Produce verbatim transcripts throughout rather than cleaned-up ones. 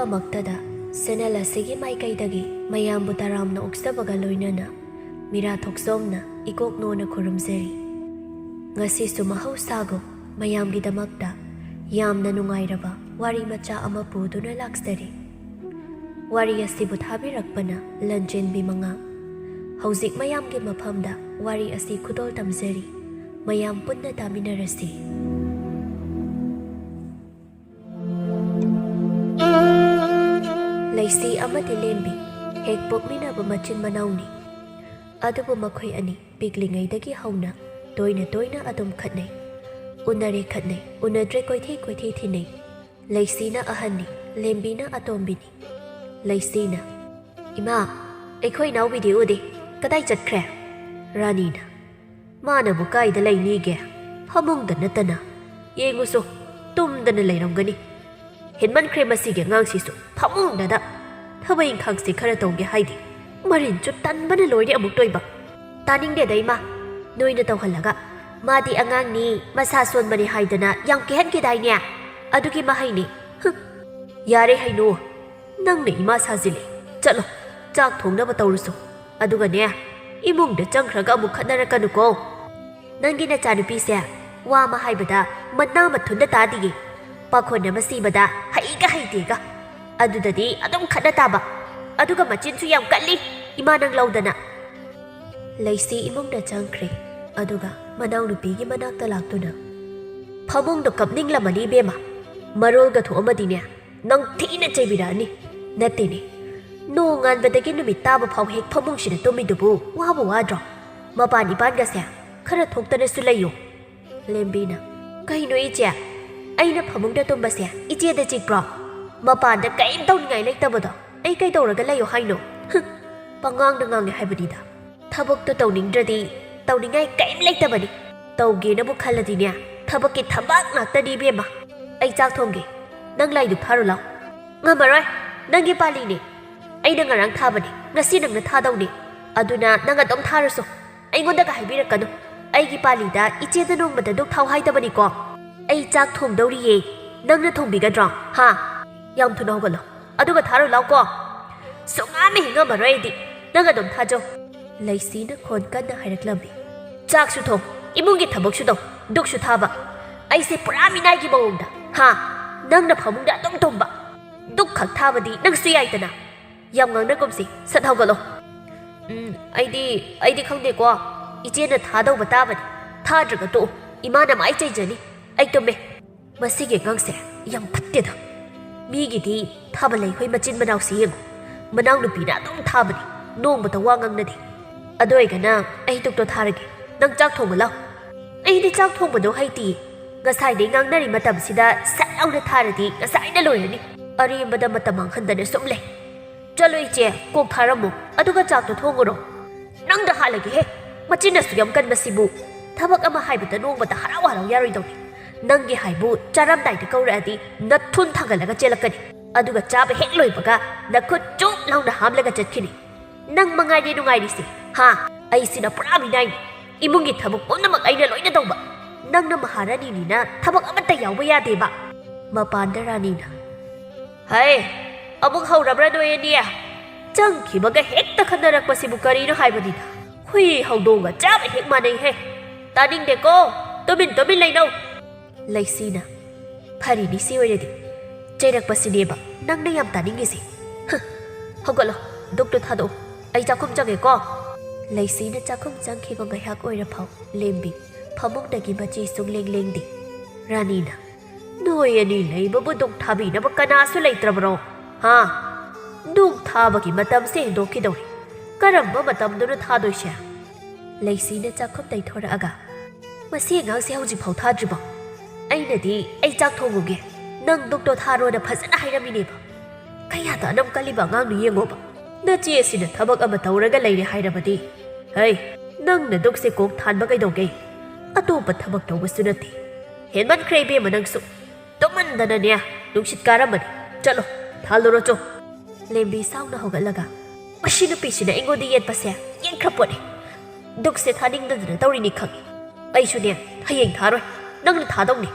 ꯃꯛꯇꯗ channel ꯑꯁꯤꯒꯤ ꯃꯥꯏꯀꯩꯗꯒꯤ ꯃꯌꯥꯝꯕꯨ ꯇꯔꯥꯝꯅ ꯑꯣꯛꯆꯕꯒ ꯂꯣꯏꯅꯅ ꯃꯤꯔꯥ ꯊꯣꯛꯆꯣꯝꯅ ꯏꯀꯣꯛ ꯅꯣꯟꯅ ꯈꯨꯔꯨꯝꯖꯔꯤ꯫ ꯉꯁꯤꯁꯨ ꯃꯍꯧꯁꯥꯒꯨꯝ ꯃꯌꯥꯝꯒꯤꯗꯃꯛꯇ ꯌꯥꯝꯅ ꯅꯨꯡꯉꯥꯏꯔꯕ ꯋꯥꯔꯤ ꯃꯆꯥ ꯑꯃ ꯄꯨꯗꯨꯅ ꯂꯥꯛꯆꯔꯤ꯫ ꯋꯥꯔꯤ ꯑꯁꯤꯕꯨ ꯊꯥꯕꯤꯔꯛꯄꯅ ꯂꯟꯆꯦꯟꯕꯤ ꯃꯉꯥ꯫ ꯍꯧꯖꯤꯛ ꯃꯌꯥꯝꯒꯤ ꯃꯐꯝꯗ ꯋꯥꯔꯤ ꯑꯁꯤ ꯈꯨꯗꯣꯜ ꯇꯝꯖꯔꯤ꯫ ꯃꯌꯥꯝ ꯄꯨꯟꯅ ꯇꯥꯃꯤꯟꯅꯔꯁꯤ꯫ ꯂꯩꯁꯤ ꯑꯃꯗꯤ ꯂꯦꯝꯕꯤ ꯍꯦꯛ ꯄꯣꯛꯃꯤꯟꯅꯕ ꯃꯆꯤꯟ ꯃꯅꯥꯎꯅꯤ꯫ ꯑꯗꯨꯕꯨ ꯃꯈꯣꯏ ꯑꯅꯤ ꯄꯤꯛꯂꯤꯉꯩꯗꯒꯤ ꯍꯧꯅ ꯇꯣꯏꯅ ꯇꯣꯏꯅ ꯑꯗꯨꯝ ꯈꯠꯅꯩ꯫ ꯎꯅꯔꯦ ꯈꯠꯅꯩ, ꯎꯅꯗ꯭ꯔꯦ ꯀꯣꯏꯊꯤ ꯀꯣꯏꯊꯤ ꯊꯤꯅꯩ꯫ ꯂꯩꯁꯤꯅ ꯑꯍꯟꯅꯤ, ꯂꯦꯝꯕꯤꯅ ꯑꯇꯣꯝꯕꯤꯅꯤ꯫ ꯂꯩꯁꯤꯅ, "ꯏꯃꯥ, ꯑꯩꯈꯣꯏ ꯏꯅꯥꯎꯕꯤꯗꯤ ꯎꯗꯦ, ꯀꯗꯥꯏ ꯆꯠꯈ꯭ꯔꯦ?" ꯔꯥꯅꯤꯅ, "ꯃꯥꯅꯕꯨ ꯀꯥꯏꯗ ꯂꯩꯅꯤꯒꯦ? ꯐꯃꯨꯡꯗ ꯅꯠꯇꯅ꯫ ꯌꯦꯡꯉꯨꯁꯨ, ꯇꯨꯝꯗꯅ ꯂꯩꯔꯝꯒꯅꯤ꯫ ꯍꯦꯟꯃꯟꯈ꯭ꯔꯦ ꯃꯁꯤꯒꯤ ꯑꯉꯥꯡꯁꯤꯁꯨ, ꯐꯃꯨꯡꯗꯗ꯫ ꯊꯕꯛ ꯏꯪꯈꯥꯡꯁꯦ ꯈꯔ ꯇꯧꯒꯦ ꯍꯥꯏꯗꯤ ꯃꯔꯤꯟꯁꯨ ꯇꯟꯕꯅ ꯂꯣꯏꯔꯦ ꯑꯃꯨꯛꯇꯣꯏꯕ꯫ ꯇꯥꯅꯤꯡꯗꯦꯗ ꯏꯃꯥ, ꯅꯣꯏꯅ ꯇꯧꯍꯜꯂꯒ꯫ ꯃꯥꯗꯤ ꯑꯉꯥꯡꯅꯤ, ꯃꯁꯥ ꯁꯣꯟꯕꯅꯤ ꯍꯥꯏꯗꯅ ꯌꯥꯝ ꯀꯤꯍꯟꯈꯤꯗꯥꯏꯅꯦ? ꯑꯗꯨꯒꯤ ꯃꯍꯩꯅꯤ꯫ ꯍꯨꯝ, ꯌꯥꯔꯦ ꯍꯩꯅꯨ, ꯅꯪꯅ ꯏꯃꯥ ꯁꯥꯖꯤꯜꯂꯦ꯫ ꯆꯠꯂꯣ, ꯆꯥꯛ ꯊꯣꯡꯅꯕ ꯇꯧꯔꯨꯁꯣ꯫ ꯑꯗꯨꯒꯅꯦ, ꯏꯃꯨꯡꯗ ꯆꯪꯈ꯭ꯔꯒ ꯑꯃꯨꯛ ꯈꯠꯅꯔꯛꯀꯅꯨꯀꯣ꯫ ꯅꯪꯒꯤ ꯅꯆꯥꯅꯨꯄꯤꯁꯦ ꯋꯥ ꯑꯃ ꯍꯥꯏꯕꯗ ꯃꯅꯥ ꯃꯊꯨꯟꯗ ꯇꯥꯗꯤꯌꯦ꯫ ꯄꯥꯈꯣꯟ ꯑꯃ ꯁꯤꯕꯗ ꯍꯩꯒ ꯍꯩꯇꯦꯒ꯫ ꯑꯗꯨꯗꯗꯤ ꯑꯗꯨꯝ ꯈꯠꯅ ꯇꯥꯕ꯫ ꯑꯗꯨꯒ ꯃꯆꯤꯟꯁꯨ ꯌꯥꯝ ꯀꯜꯂꯤ, ꯏꯃꯥ ꯅꯪ ꯂꯧꯗꯅ꯫ ꯂꯩꯁꯤ ꯏꯃꯨꯡꯗ ꯆꯪꯈ꯭ꯔꯦ꯫ ꯑꯗꯨꯒ ꯃꯅꯥꯎꯅꯨꯄꯤꯒꯤ ꯃꯅꯥꯛꯇ ꯂꯥꯛꯇꯨꯅ, "ꯐꯃꯨꯡꯗꯣ ꯀꯞꯅꯤꯡꯂꯝꯃꯅꯤ ꯏꯕꯦꯝꯃ꯫ ꯃꯔꯣꯜꯒ ꯊꯣꯛꯑꯝꯃꯗꯤꯅꯦ, ꯅꯪ ꯊꯤꯅ ꯆꯩꯕꯤꯔꯛꯑꯅꯤ꯫ ꯅꯠꯇꯦꯅꯦ, ꯅꯣꯡꯉꯥꯟꯕꯗꯒꯤ ꯅꯨꯃꯤꯠ ꯇꯥꯕ ꯐꯥꯎ ꯍꯦꯛ ꯐꯃꯨꯡꯁꯤꯗ ꯇꯨꯝꯃꯤꯗꯨꯕꯨ ꯋꯥꯕꯨ ꯋꯥꯗ꯭ꯔꯣ? ꯃꯄꯥꯟ ꯏꯄꯥꯟꯒꯁꯦ ꯈꯔ ꯊꯣꯛꯇꯅꯁꯨ ꯂꯩꯌꯨ꯫" ꯂꯦꯝꯕꯤꯅ, "ꯀꯩꯅꯣ ꯏꯆꯦ? ꯑꯩꯅ ꯐꯃꯨꯡꯗ ꯇꯨꯝꯕꯁꯦ ꯏꯆꯦꯗ ꯆꯤꯛꯄ꯭ꯔꯣ? ꯃꯄꯥꯟꯗ ꯀꯔꯤꯝ ꯇꯧꯅꯤꯡꯉꯥꯏ ꯂꯩꯇꯕꯗꯣ ꯑꯩ ꯀꯩꯗꯧꯔꯒ ꯂꯩꯌꯣ ꯍꯥꯏꯅꯣ? ꯍꯨꯝ, ꯄꯉꯥꯡꯗ ꯉꯥꯡꯉꯦ ꯍꯥꯏꯕꯅꯤꯗ꯫ ꯊꯕꯛꯇꯣ ꯇꯧꯅꯤꯡꯗ꯭ꯔꯗꯤ ꯇꯧꯅꯤꯡꯉꯥꯏ ꯀꯔꯤꯝ ꯂꯩꯇꯕꯅꯤ꯫ ꯇꯧꯒꯦꯅꯕꯨ ꯈꯜꯂꯗꯤꯅꯦ, ꯊꯕꯛꯀꯤ ꯊꯕꯛ ꯉꯥꯛꯇꯅꯤ ꯏꯕꯦꯝꯃ꯫ ꯑꯩ ꯆꯥꯛ ꯊꯣꯡꯒꯦ, ꯅꯪ ꯂꯥꯏꯗꯨꯛ ꯊꯥꯔꯨ ꯂꯥꯎ꯫" "ꯉꯝꯃꯔꯣꯏ, ꯅꯪꯒꯤ ꯄꯥꯜꯂꯤꯅꯦ꯫ ꯑꯩꯅ ꯉꯔꯥꯡ ꯊꯥꯕꯅꯦ, ꯉꯁꯤ ꯅꯪꯅ ꯊꯥꯗꯧꯅꯦ꯫ ꯑꯗꯨꯅ ꯅꯪ ꯑꯗꯨꯝ ꯊꯥꯔꯨꯁꯣ꯫ ꯑꯩꯉꯣꯟꯗꯒ ꯍꯥꯏꯕꯤꯔꯛꯀꯅꯨ꯫ ꯑꯩꯒꯤ ꯄꯥꯜꯂꯤꯗ ꯏꯆꯦꯗ ꯅꯣꯡꯃꯗ ꯗꯨꯛ ꯊꯥꯎ ꯍꯥꯏꯗꯕꯅꯤꯀꯣ꯫ ꯑꯩ ꯆꯥꯛ ꯊꯣꯡꯗꯧꯔꯤꯌꯦ꯫ ꯅꯪꯅ ꯊꯣꯡꯕꯤꯒꯗ꯭ꯔꯣ? ꯍꯥ? ꯌꯥꯝ ꯊꯨꯅ ꯍꯧꯒꯠꯂꯣ꯫ ꯑꯗꯨꯒ ꯊꯥꯔꯨ ꯂꯥꯎꯀꯣ꯫ ꯁꯨꯡꯉꯝ ꯍꯦꯛ ꯉꯝꯃꯔꯣꯏ ꯑꯩꯗꯤ꯫ ꯅꯪ ꯑꯗꯨꯝ ꯊꯥꯖꯧ꯫ ꯂꯩꯁꯤꯅ ꯈꯣꯟ ꯀꯟꯅ ꯍꯥꯏꯔꯛꯂꯝꯃꯤ꯫ ꯆꯥꯛꯁꯨ ꯊꯣꯡ, ꯏꯃꯨꯡꯒꯤ ꯊꯕꯛꯁꯨ ꯇꯧ, ꯗꯨꯛꯁꯨ ꯊꯥꯕ꯫ ꯑꯩꯁꯦ ꯄꯨꯔꯥ ꯃꯤꯅꯥꯏꯒꯤ ꯃꯑꯣꯡꯗ꯫ ꯍꯥ? ꯅꯪꯅ ꯐꯃꯨꯡꯗ ꯑꯗꯨꯝ ꯇꯨꯝꯕ꯫ ꯗꯨꯛ ꯈꯛ ꯊꯥꯕꯗꯤ ꯅꯪꯁꯨ ꯌꯥꯏꯗꯅ꯫ ꯌꯥꯝ ꯉꯥꯡꯅꯒꯨꯝꯁꯤ, ꯁꯠ ꯍꯧꯒꯠꯂꯣ꯫ ꯎꯝ, ꯑꯩꯗꯤ, ꯑꯩꯗꯤ ꯈꯪꯗꯦꯀꯣ꯫ ꯏꯆꯦꯅ ꯊꯥꯗꯧꯕ ꯇꯥꯕꯅꯤ꯫ ꯊꯥꯗ꯭ꯔꯒ ꯇꯣꯛꯎ꯫ ꯏꯃꯥꯅ ꯃꯥꯏ ꯆꯩꯖꯅꯤ꯫ ꯑꯩ ꯇꯨꯝꯃꯦ꯫ ꯃꯁꯤꯒꯤ ꯑꯉꯥꯡꯁꯦ ꯌꯥꯝ ꯐꯠꯇꯦꯗ꯫ ꯃꯤꯒꯤꯗꯤ ꯊꯥꯕ ꯂꯩꯈꯣꯏ ꯃꯆꯤꯟ ꯃꯅꯥꯎꯁꯤ ꯌꯦꯡꯉꯨ꯫ ꯃꯅꯥꯎꯅꯨꯄꯤꯅ ꯑꯗꯨꯝ ꯊꯥꯕꯅꯤ, ꯅꯣꯡꯃꯇ ꯋꯥ ꯉꯥꯡꯅꯗꯦ꯫ ꯑꯗꯨ ꯑꯣꯏꯒꯅ ꯑꯩ ꯗꯨꯛꯇꯣ ꯊꯥꯔꯒꯦ, ꯅꯪ ꯆꯥꯛ ꯊꯣꯡꯕ ꯂꯥꯎ꯫ ꯑꯩꯗꯤ ꯆꯥꯛ ꯊꯣꯡꯕꯗꯣ ꯍꯩꯇꯤꯌꯦ꯫ ꯉꯁꯥꯏꯗꯩ ꯉꯥꯡꯅꯔꯤ ꯃꯇꯝꯁꯤꯗ ꯁꯠ ꯂꯥꯎꯅ ꯊꯥꯔꯗꯤ ꯉꯁꯥꯏꯅ ꯂꯣꯏꯔꯅꯤ꯫ ꯑꯔꯦꯝꯕꯗ ꯃꯇꯝ ꯃꯥꯡꯍꯟꯗꯅ ꯁꯨꯝ ꯂꯩ꯫ ꯆꯠꯂꯣ ꯏꯆꯦ, ꯀꯣꯛ ꯊꯥꯔꯝꯃꯣ, ꯑꯗꯨꯒ ꯆꯥꯛꯇꯣ ꯊꯣꯡꯉꯨꯔꯣ꯫ ꯅꯪꯗ ꯍꯥꯠꯂꯒꯦꯍꯦ, ꯃꯆꯤꯟ ꯑꯁꯨꯛ ꯌꯥꯝ ꯀꯟꯕꯁꯤꯕꯨ꯫ ꯊꯕꯛ ꯑꯃ ꯍꯥꯏꯕꯗ ꯅꯣꯡꯃꯇ ꯍꯔꯥꯎ ꯍꯔꯥꯎ ꯌꯥꯔꯣꯏꯗꯧꯅꯤ꯫ ꯅꯪꯒꯤ ꯍꯥꯏꯕꯨ ꯆꯥꯔꯝꯗꯥꯏꯗ ꯀꯧꯔꯛꯑꯗꯤ ꯅꯊꯨꯟ ꯊꯥꯡꯒꯠꯂꯒ ꯆꯦꯜꯂꯛꯀꯅꯤ꯫ ꯑꯗꯨꯒ ꯆꯥꯕ ꯍꯦꯛ ꯂꯣꯏꯕꯒ ꯅꯈꯨꯠ ꯆꯨꯞ ꯂꯥꯎꯅ ꯍꯥꯝꯂꯒ ꯆꯠꯈꯤꯅꯤ꯫ ꯅꯪ ꯃꯉꯥꯏꯔꯦ ꯅꯨꯡꯉꯥꯏꯔꯤꯁꯦ꯫ ꯍꯥ? ꯑꯩꯁꯤꯅ ꯄꯨꯔꯥ ꯃꯤꯅꯥꯏꯅꯤ꯫ ꯏꯃꯨꯡꯒꯤ ꯊꯕꯛ ꯄꯨꯝꯅꯃꯛ ꯑꯩꯅ ꯂꯣꯏꯅ ꯇꯧꯕ꯫ ꯅꯪꯅ ꯃꯍꯥꯔꯥꯅꯤꯅꯤꯅ ꯊꯕꯛ ꯑꯃꯠꯇ ꯌꯥꯎꯕ ꯌꯥꯗꯦꯕ꯫ ꯃꯄꯥꯟꯗ ꯔꯥꯅꯤꯅ, "ꯍꯩ, ꯑꯃꯨꯛ ꯍꯧꯔꯕ꯭ꯔꯥ ꯅꯣꯏ ꯑꯅꯤ? ꯆꯪꯈꯤꯕꯒ ꯍꯦꯛꯇ ꯈꯠꯅꯔꯛꯄꯁꯤꯕꯨ ꯀꯔꯤꯅꯣ ꯍꯥꯏꯕꯅꯤꯗ? ꯍꯨꯏ ꯍꯧꯗꯣꯡꯒ ꯆꯞ ꯍꯦꯛ ꯃꯥꯟꯅꯩꯍꯦ꯫ ꯇꯥꯅꯤꯡꯗꯦꯀꯣ, ꯇꯨꯃꯤꯟ ꯇꯨꯃꯤꯟ ꯂꯩꯅꯧ꯫" ꯂꯩꯁꯤꯅ, "ꯐꯔꯤꯅꯤ ꯁꯤ ꯑꯣꯏꯔꯗꯤ꯫ ꯆꯩꯔꯛꯄꯁꯤꯅꯦꯕ ꯅꯪꯅ ꯌꯥꯝ ꯇꯥꯅꯤꯡꯉꯤꯁꯦ꯫ ꯍ, ꯍꯧꯒꯠꯂꯣ, ꯗꯨꯛꯇꯨ ꯊꯥꯗꯣꯛꯑꯣ꯫ ꯑꯩ ꯆꯥꯛꯈꯨꯝ ꯆꯪꯉꯦꯀꯣ꯫" ꯂꯩꯁꯤꯅ ꯆꯥꯛꯈꯨꯝ ꯆꯪꯈꯤꯕ ꯉꯥꯏꯍꯥꯛ ꯑꯣꯏꯔꯐꯥꯎ ꯂꯦꯝꯕꯤ ꯐꯃꯨꯡꯗꯒꯤ ꯃꯆꯤ ꯁꯨꯡꯂꯦꯡ ꯂꯦꯡꯗꯦ꯫ ꯔꯥꯅꯤꯅ, "ꯅꯣꯏ ꯑꯅꯤ ꯂꯩꯕꯕꯨ ꯗꯨꯛ ꯊꯥꯕꯤꯅꯕ ꯀꯅꯥꯁꯨ ꯂꯩꯇ꯭ꯔꯕ꯭ꯔꯣ? ꯍꯥ? ꯗꯨꯛ ꯊꯥꯕꯒꯤ ꯃꯇꯝꯁꯦ ꯍꯦꯟꯗꯣꯛꯈꯤꯗꯧꯔꯦ꯫ ꯀꯔꯝꯕ ꯃꯇꯝꯗꯨꯅ ꯊꯥꯗꯣꯏꯁꯦ?" ꯂꯩꯁꯤꯅ ꯆꯥꯛꯈꯨꯝ ꯇꯩꯊꯣꯔꯛꯑꯒ, "ꯃꯁꯤ ꯑꯉꯥꯡꯁꯦ ꯍꯧꯖꯤꯛꯐꯥꯎ ꯊꯥꯗ꯭ꯔꯤꯕꯣ? ꯑꯩꯅꯗꯤ ꯑꯩ ꯆꯥꯛ ꯊꯣꯡꯉꯨꯒꯦ, ꯅꯪ ꯗꯨꯛꯇꯣ ꯊꯥꯔꯣꯅ ꯐꯖꯅ ꯍꯥꯏꯔꯝꯃꯤꯅꯦꯕ꯫ ꯀꯌꯥꯗ ꯑꯅꯝ ꯀꯜꯂꯤꯕ ꯑꯉꯥꯡꯅꯣ ꯌꯦꯡꯉꯣꯕ꯫ ꯅꯆꯦ ꯑꯁꯤꯅ ꯊꯕꯛ ꯑꯃ ꯇꯧꯔꯒ ꯂꯩꯔꯦ ꯍꯥꯏꯔꯕꯗꯤ, ꯍꯩ, ꯅꯪꯅ ꯗꯨꯛꯁꯦ ꯀꯣꯛ ꯊꯥꯟꯕ ꯀꯩꯗꯧꯒꯦ? ꯑꯇꯣꯞꯄ ꯊꯕꯛ ꯇꯧꯕꯁꯨ ꯅꯠꯇꯦ꯫ ꯍꯦꯟꯃꯟꯈ꯭ꯔꯦ ꯏꯕꯦꯝꯃ ꯅꯪꯁꯨ꯫ ꯇꯨꯝꯃꯟꯗꯅꯅꯦ ꯅꯨꯡꯁꯤꯠ ꯀꯥꯔꯝꯃꯅꯤ꯫ ꯆꯠꯂꯣ, ꯊꯥꯜꯂꯨꯔꯣ ꯆꯣ꯫" ꯂꯦꯝꯕꯤ ꯁꯥꯎꯅ ꯍꯧꯒꯠꯂꯒ, "ꯃꯁꯤ ꯅꯨꯄꯤꯁꯤꯅ ꯑꯩꯉꯣꯟꯗ ꯌꯦꯠꯄꯁꯦ ꯌꯦꯡꯈ꯭ꯔ ꯄꯣꯠꯅꯤ꯫ ꯗꯨꯛꯁꯦ ꯊꯥꯅꯤꯡꯗꯗꯅ ꯇꯧꯔꯤꯅꯤ ꯈꯪꯉꯤ꯫ ꯑꯩꯁꯨꯅꯦ ꯍꯌꯦꯡ ꯊꯥꯔꯣꯏ, ꯅꯪꯅ ꯊꯥꯗꯧꯅꯤ꯫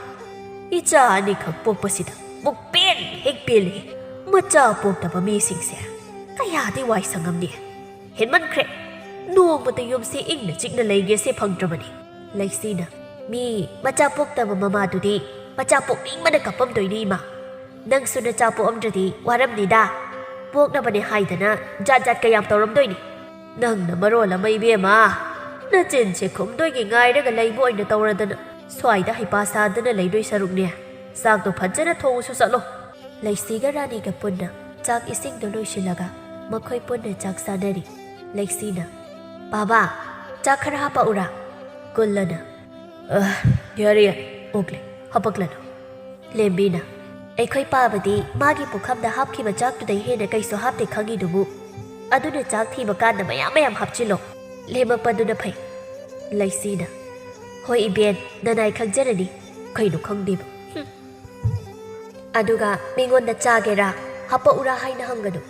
ꯏꯆꯥ ꯑꯅꯤꯈꯛ ꯄꯣꯛꯄꯁꯤꯗ ꯃꯨꯛ ꯄꯦꯟ ꯍꯦꯛ ꯄꯦꯜꯂꯤ꯫ ꯃꯆꯥ ꯄꯣꯛꯇꯕ ꯃꯤꯁꯤꯡꯁꯦ ꯀꯌꯥꯗꯤ ꯋꯥꯏ ꯁꯪꯉꯝꯅꯤ꯫ ꯍꯦꯟꯃꯟꯈ꯭ꯔꯦ꯫ ꯅꯣꯡꯃꯇ ꯌꯨꯝꯁꯦ ꯏꯪꯅ ꯆꯤꯛꯅ ꯂꯩꯒꯦꯁꯦ ꯐꯪꯗ꯭ꯔꯕꯅꯤ꯫ ꯂꯩꯁꯤꯅ, "ꯃꯤ ꯃꯆꯥ ꯄꯣꯛꯇꯕ ꯃꯃꯥꯗꯨꯗꯤ ꯃꯆꯥ ꯄꯣꯛꯅꯤꯡꯕꯅ ꯀꯞꯄꯝꯗꯣꯏꯅꯤ ꯏꯃꯥ꯫ ꯅꯪꯁꯨ ꯅꯆꯥ ꯄꯣꯛꯑꯝꯗ꯭ꯔꯗꯤ ꯋꯥꯔꯝꯅꯤꯗ꯫ ꯄꯣꯛꯅꯕꯅꯦ ꯍꯥꯏꯗꯅ ꯖꯥꯠ ꯖꯥꯠ ꯀꯌꯥꯝ ꯇꯧꯔꯝꯗꯣꯏꯅꯤ꯫ ꯅꯪꯅ ꯃꯔꯣꯜ ꯑꯃ ꯏꯕꯦꯝꯃ, ꯅꯆꯤꯟꯁꯦ ꯈꯨꯝꯗꯣꯏꯒꯤ ꯉꯥꯏꯔꯒ ꯂꯩꯕ ꯑꯣꯏꯅ ꯇꯧꯔꯗꯅ ꯁ꯭ꯋꯥꯏꯗ ꯍꯩꯄꯥ ꯁꯥꯗꯅ ꯂꯩꯗꯣꯏ ꯁꯔꯨꯛꯅꯦ꯫ ꯆꯥꯛꯇꯣ ꯐꯖꯅ ꯊꯣꯡꯉꯨꯁꯨ ꯆꯠꯂꯣ꯫" ꯂꯩꯁꯤꯒ ꯔꯥꯅꯤꯒ ꯄꯨꯟꯅ ꯆꯥꯛ ꯏꯁꯤꯡꯗꯨ ꯂꯣꯏꯁꯤꯜꯂꯒ ꯃꯈꯣꯏ ꯄꯨꯟꯅ ꯆꯥꯛ ꯆꯥꯅꯔꯤ꯫ ꯂꯩꯁꯤꯅ, "ꯕꯥꯕꯥ, ꯆꯥꯛ ꯈꯔ ꯍꯥꯄꯛꯎꯔꯥ?" ꯀꯨꯜꯂꯅ, "ꯑ, ꯌꯥꯔꯦ, ꯌꯥꯔꯦ, ꯑꯣꯛꯂꯦ, ꯍꯥꯄꯛꯂꯅꯨ꯫" ꯂꯦꯝꯕꯤꯅ, "ꯑꯩꯈꯣꯏ ꯄꯥꯕꯗꯤ ꯃꯥꯒꯤ ꯄꯨꯈꯝꯗ ꯍꯥꯞꯈꯤꯕ ꯆꯥꯛꯇꯨꯗꯩ ꯍꯦꯟꯅ ꯀꯩꯁꯨ ꯍꯥꯞꯇꯦ ꯈꯪꯉꯤꯗꯨꯕꯨ꯫ ꯑꯗꯨꯅ ꯆꯥꯛ ꯊꯤꯕ ꯀꯥꯟꯗ ꯃꯌꯥꯝ ꯃꯌꯥꯝ ꯍꯥꯞꯆꯤꯜꯂꯣ꯫ ꯂꯦꯝꯃꯛꯄꯗꯨꯅ ꯐꯩ꯫" ꯂꯩꯁꯤꯅ, "ꯍꯣꯏ ꯏꯕꯦꯟ, ꯅꯅꯥꯏ ꯈꯪꯖꯔꯅꯤ꯫ ꯀꯩꯅꯣ ꯈꯪꯗꯦꯕ꯫ ꯍꯨꯝ꯫ ꯑꯗꯨꯒ ꯃꯤꯉꯣꯟꯗ ꯆꯥꯒꯦꯔꯥ, ꯍꯥꯄꯛꯎꯔꯥ ꯍꯥꯏꯅ ꯍꯪꯒꯅꯨ꯫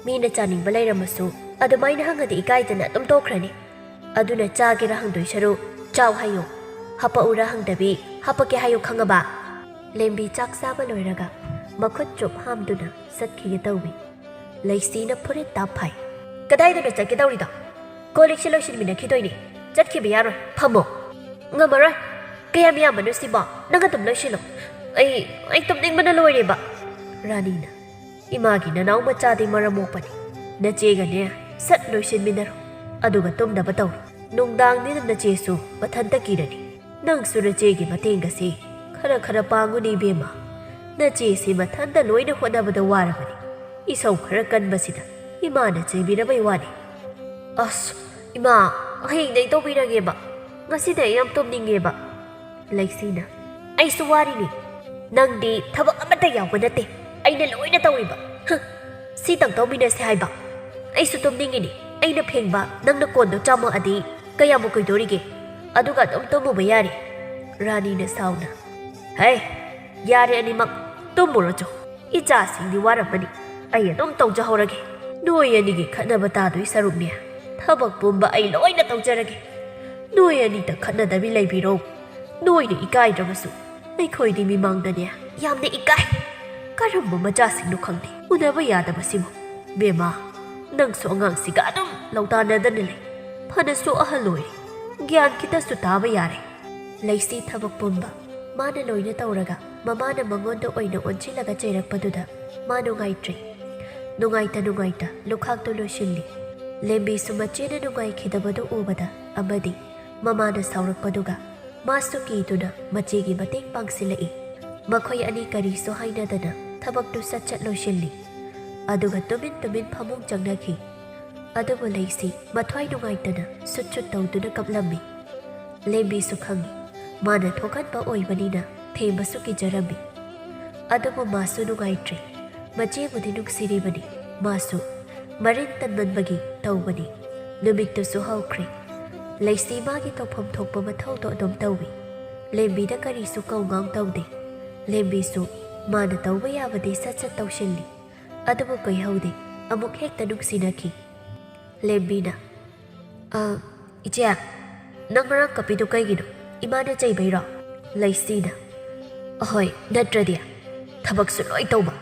ꯃꯤꯅ ꯆꯥꯅꯤꯡꯕ ꯂꯩꯔꯝꯃꯁꯨ ꯑꯗꯨꯃꯥꯏꯅ ꯍꯪꯉꯗꯤ ꯏꯀꯥꯏꯗꯅ ꯑꯗꯨꯝ ꯇꯣꯛꯈ꯭ꯔꯅꯤ꯫ ꯑꯗꯨꯅ ꯆꯥꯒꯦꯔꯥ ꯍꯪꯗꯣꯏ ꯁꯔꯨꯛ ꯆꯥꯎ ꯍꯥꯏꯌꯣ꯫ ꯍꯥꯄꯛꯎꯔꯥ ꯍꯪꯗꯕꯤ ꯍꯥꯄꯛꯀꯦ ꯍꯥꯏꯌꯨ ꯈꯪꯉꯕ?" ꯂꯦꯝꯕꯤ ꯆꯥꯛ ꯆꯥꯕ ꯂꯣꯏꯔꯒ ꯃꯈꯨꯠ ꯆꯨꯞ ꯍꯥꯝꯗꯨꯅ ꯆꯠꯈꯤꯒꯦ ꯇꯧꯏ꯫ ꯂꯩꯁꯤꯅ ꯐꯨꯔꯤꯠ ꯇꯥꯞ ꯐꯥꯏ꯫ "ꯀꯗꯥꯏꯗꯅꯣ ꯆꯠꯀꯦ ꯇꯧꯔꯤꯗꯣ? ꯀꯣꯜ ꯂꯤꯛꯁꯦ ꯂꯣꯏꯁꯤꯟꯃꯤꯟꯅꯈꯤꯗꯣꯏꯅꯦ꯫ ꯆꯠꯈꯤꯕ ꯌꯥꯔꯣꯏ꯫ ꯐꯝꯃꯣ꯫" "ꯉꯝꯃꯔꯣꯏ꯫ ꯀꯌꯥꯝ ꯌꯥꯝꯕꯅꯣ ꯁꯤꯕꯣ? ꯅꯪ ꯑꯗꯨꯝ ꯂꯣꯏꯁꯤꯜꯂꯣ꯫ ꯑꯩ, ꯑꯩ ꯇꯨꯝꯅꯤꯡꯕꯅ ꯂꯣꯏꯔꯦꯕ꯫" ꯔꯥꯅꯤꯅ, "ꯏꯃꯥꯒꯤ ꯅꯅꯥꯎ ꯃꯆꯥꯗꯤ ꯃꯔꯝ ꯃꯣꯛꯄꯅꯤ꯫ ꯅꯆꯦꯒꯅꯦ ꯁꯠ ꯂꯣꯏꯁꯤꯟꯃꯤꯟꯅꯔꯣ꯫ ꯑꯗꯨꯒ ꯇꯨꯝꯅꯕ ꯇꯧꯔꯣ꯫ ꯅꯨꯡꯗꯥꯡꯅꯤꯅ ꯅꯆꯦꯁꯨ ꯃꯊꯟꯇ ꯀꯤꯔꯅꯤ꯫ ꯅꯪꯁꯨ ꯅꯆꯦꯒꯤ ꯃꯇꯦꯡꯒꯁꯤ ꯈꯔ ꯈꯔ ꯄꯥꯡꯉꯨꯅꯦ ꯏꯕꯦꯝꯃ꯫ ꯅꯆꯦꯁꯤ ꯃꯊꯟꯇ ꯂꯣꯏꯅ ꯍꯣꯠꯅꯕꯗ ꯋꯥꯔꯕꯅꯤ꯫ ꯏꯁꯧ ꯈꯔ ꯀꯟꯕꯁꯤꯗ ꯏꯃꯥꯅ ꯆꯩꯕꯤꯔꯕꯩ ꯋꯥꯅꯤ꯫" "ꯑꯁ, ꯏꯃꯥ, ꯍꯌꯦꯡꯗꯩ ꯇꯧꯕꯤꯔꯒꯦꯕ꯫ ꯉꯁꯤꯗꯤ ꯑꯩ ꯌꯥꯝ ꯇꯨꯝꯅꯤꯡꯉꯦꯕ꯫" ꯂꯩꯁꯤꯅ, "ꯑꯩꯁꯨ ꯋꯥꯔꯤꯅꯤ꯫ ꯅꯪꯗꯤ ꯊꯕꯛ ꯑꯃꯠꯇ ꯌꯥꯎꯕ ꯅꯠꯇꯦ꯫ ꯑꯩꯅ ꯂꯣꯏꯅ ꯇꯧꯔꯤꯕ꯫ ꯍ, ꯁꯤꯇꯪ ꯇꯧꯃꯤꯟꯅꯁꯦ ꯍꯥꯏꯕ꯫ ꯑꯩꯁꯨ ꯇꯨꯝꯅꯤꯡꯉꯤꯅꯤ꯫ ꯑꯩꯅ ꯐꯦꯡꯕ, ꯅꯪꯅ ꯀꯣꯟꯗꯣ ꯆꯥꯝꯃꯛꯑꯗꯤ ꯀꯌꯥꯃꯨꯛ ꯀꯨꯏꯗꯣꯔꯤꯒꯦ? ꯑꯗꯨꯒ ꯑꯗꯨꯝ ꯇꯨꯝꯃꯨꯕ ꯌꯥꯔꯦ꯫" ꯔꯥꯅꯤꯅ ꯁꯥꯎꯅ, "ꯍꯩ, ꯌꯥꯔꯦ ꯑꯅꯤꯃꯛ, ꯇꯨꯝꯃꯨꯔꯣ ꯆꯣ꯫ ꯏꯆꯥꯁꯤꯡꯗꯤ ꯋꯥꯔꯝꯃꯅꯤ꯫ ꯑꯩ ꯑꯗꯨꯝ ꯇꯧꯖꯍꯧꯔꯒꯦ꯫ ꯅꯣꯏ ꯑꯅꯤꯒꯤ ꯈꯠꯅꯕ ꯇꯥꯗꯣꯏ ꯁꯔꯨꯛꯅꯦ꯫ ꯊꯕꯛ ꯄꯨꯝꯕ ꯑꯩ ꯂꯣꯏꯅ ꯇꯧꯖꯔꯒꯦ꯫ ꯅꯣꯏ ꯑꯅꯤꯗ ꯈꯠꯅꯗꯕꯤ ꯂꯩꯕꯤꯔꯣ꯫ ꯅꯣꯏꯅ ꯏꯀꯥꯏꯗ꯭ꯔꯕꯁꯨ ꯑꯩꯈꯣꯏꯗꯤ ꯃꯤꯃꯥꯡꯗꯅꯦ ꯌꯥꯝꯅ ꯏꯀꯥꯏ꯫ ꯀꯔꯝꯕ ꯃꯆꯥꯁꯤꯡꯅꯣ ꯈꯪꯗꯦ, ꯎꯅꯕ ꯌꯥꯗꯕꯁꯤꯕꯨ꯫ ꯕꯦꯝꯃ, ꯅꯪꯁꯨ ꯑꯉꯥꯡꯁꯤꯒ ꯑꯗꯨꯝ ꯂꯧꯇꯥꯅꯗꯅ ꯂꯩ꯫ ꯐꯅꯁꯨ ꯑꯍꯜ ꯑꯣꯏꯔꯦ, ꯒ꯭ꯌꯥꯟ ꯈꯤꯇꯁꯨ ꯇꯥꯕ ꯌꯥꯔꯦ꯫ ꯂꯩꯁꯤ ꯊꯕꯛ ꯄꯨꯝꯕ ꯃꯥꯅ ꯂꯣꯏꯅ ꯇꯧꯔꯒ ꯃꯃꯥꯅ ꯃꯉꯣꯟꯗ ꯑꯣꯏꯅ ꯑꯣꯟꯁꯤꯜꯂꯒ ꯆꯩꯔꯛꯄꯗꯨꯗ ꯃꯥ ꯅꯨꯡꯉꯥꯏꯇ꯭ꯔꯦ꯫ ꯅꯨꯡꯉꯥꯏꯇ ꯅꯨꯡꯉꯥꯏꯇ ꯂꯨꯈꯥꯛꯇꯨ ꯂꯣꯏꯁꯤꯜꯂꯤ꯫ ꯂꯦꯝꯕꯤꯁꯨ ꯃꯆꯦꯅ ꯅꯨꯡꯉꯥꯏꯈꯤꯗꯕꯗꯨ ꯎꯕꯗ ꯑꯃꯗꯤ ꯃꯃꯥꯅ ꯁꯥꯎꯔꯛꯄꯗꯨꯒ ꯃꯥꯁꯨ ꯀꯤꯗꯨꯅ ꯃꯆꯦꯒꯤ ꯃꯇꯦꯡ ꯄꯥꯡꯁꯤꯜꯂꯛꯏ꯫ ꯃꯈꯣꯏ ꯑꯅꯤ ꯀꯔꯤꯁꯨ ꯍꯥꯏꯅꯗꯅ ꯊꯕꯛꯇꯨ ꯁꯠ ꯁꯠ ꯂꯣꯏꯁꯤꯜꯂꯤ꯫ ꯑꯗꯨꯒ ꯇꯨꯃꯤꯟ ꯇꯨꯃꯤꯟ ꯐꯃꯨꯡ ꯆꯪꯅꯈꯤ꯫ ꯑꯗꯨꯕꯨ ꯂꯩꯁꯤ ꯃꯊ꯭ꯋꯥꯏ ꯅꯨꯡꯉꯥꯏꯇꯅ ꯁꯨꯠ ꯁꯨꯠ ꯇꯧꯗꯨꯅ ꯀꯞꯂꯝꯃꯤ꯫ ꯂꯦꯝꯕꯤꯁꯨ ꯈꯪꯏ, ꯃꯥꯅ ꯊꯣꯛꯍꯟꯕ ꯑꯣꯏꯕꯅꯤꯅ ꯊꯦꯝꯕꯁꯨ ꯀꯤꯖꯔꯝꯃꯤ꯫ ꯑꯗꯨꯕꯨ ꯃꯥꯁꯨ ꯅꯨꯡꯉꯥꯏꯇ꯭ꯔꯦ꯫ ꯃꯆꯦꯕꯨꯗꯤ ꯅꯨꯡꯁꯤꯔꯤꯕꯅꯤ, ꯃꯥꯁꯨ ꯃꯔꯤꯟ ꯇꯟꯃꯟꯕꯒꯤ ꯇꯧꯕꯅꯤ꯫ ꯅꯨꯃꯤꯠꯇꯨꯁꯨ ꯍꯧꯈ꯭ꯔꯦ꯫ ꯂꯩꯁꯤ ꯃꯥꯒꯤ ꯇꯧꯐꯝ ꯊꯣꯛꯄ ꯃꯊꯧꯗꯣ ꯑꯗꯨꯝ ꯇꯧꯏ꯫ ꯂꯦꯝꯕꯤꯗ ꯀꯔꯤꯁꯨ ꯀꯧꯉꯥꯡ ꯇꯧꯗꯦ꯫ ꯂꯦꯝꯕꯤꯁꯨ ꯃꯥꯅ ꯇꯧꯕ ꯌꯥꯕꯗꯤ ꯁꯠ ꯁꯠ ꯇꯧꯁꯤꯜꯂꯤ꯫ ꯑꯗꯨꯕꯨ ꯀꯨꯏꯍꯧꯗꯦ, ꯑꯃꯨꯛ ꯍꯦꯛꯇ ꯅꯨꯡꯁꯤꯅꯈꯤ꯫ ꯂꯦꯝꯕꯤꯅ, "ꯑ, ꯏꯆꯦ, ꯅꯪ ꯉꯔꯥꯡ ꯀꯞꯄꯤꯗꯨ ꯀꯩꯒꯤꯅꯣ? ꯏꯃꯥꯅ ꯆꯩꯕꯩꯔꯣ?" ꯂꯩꯁꯤꯅ, "ꯑꯍꯣꯏ, ꯅꯠꯇ꯭ꯔꯗꯤ꯫ ꯊꯕꯛꯁꯨ ꯂꯣꯏ ꯇꯧꯕ,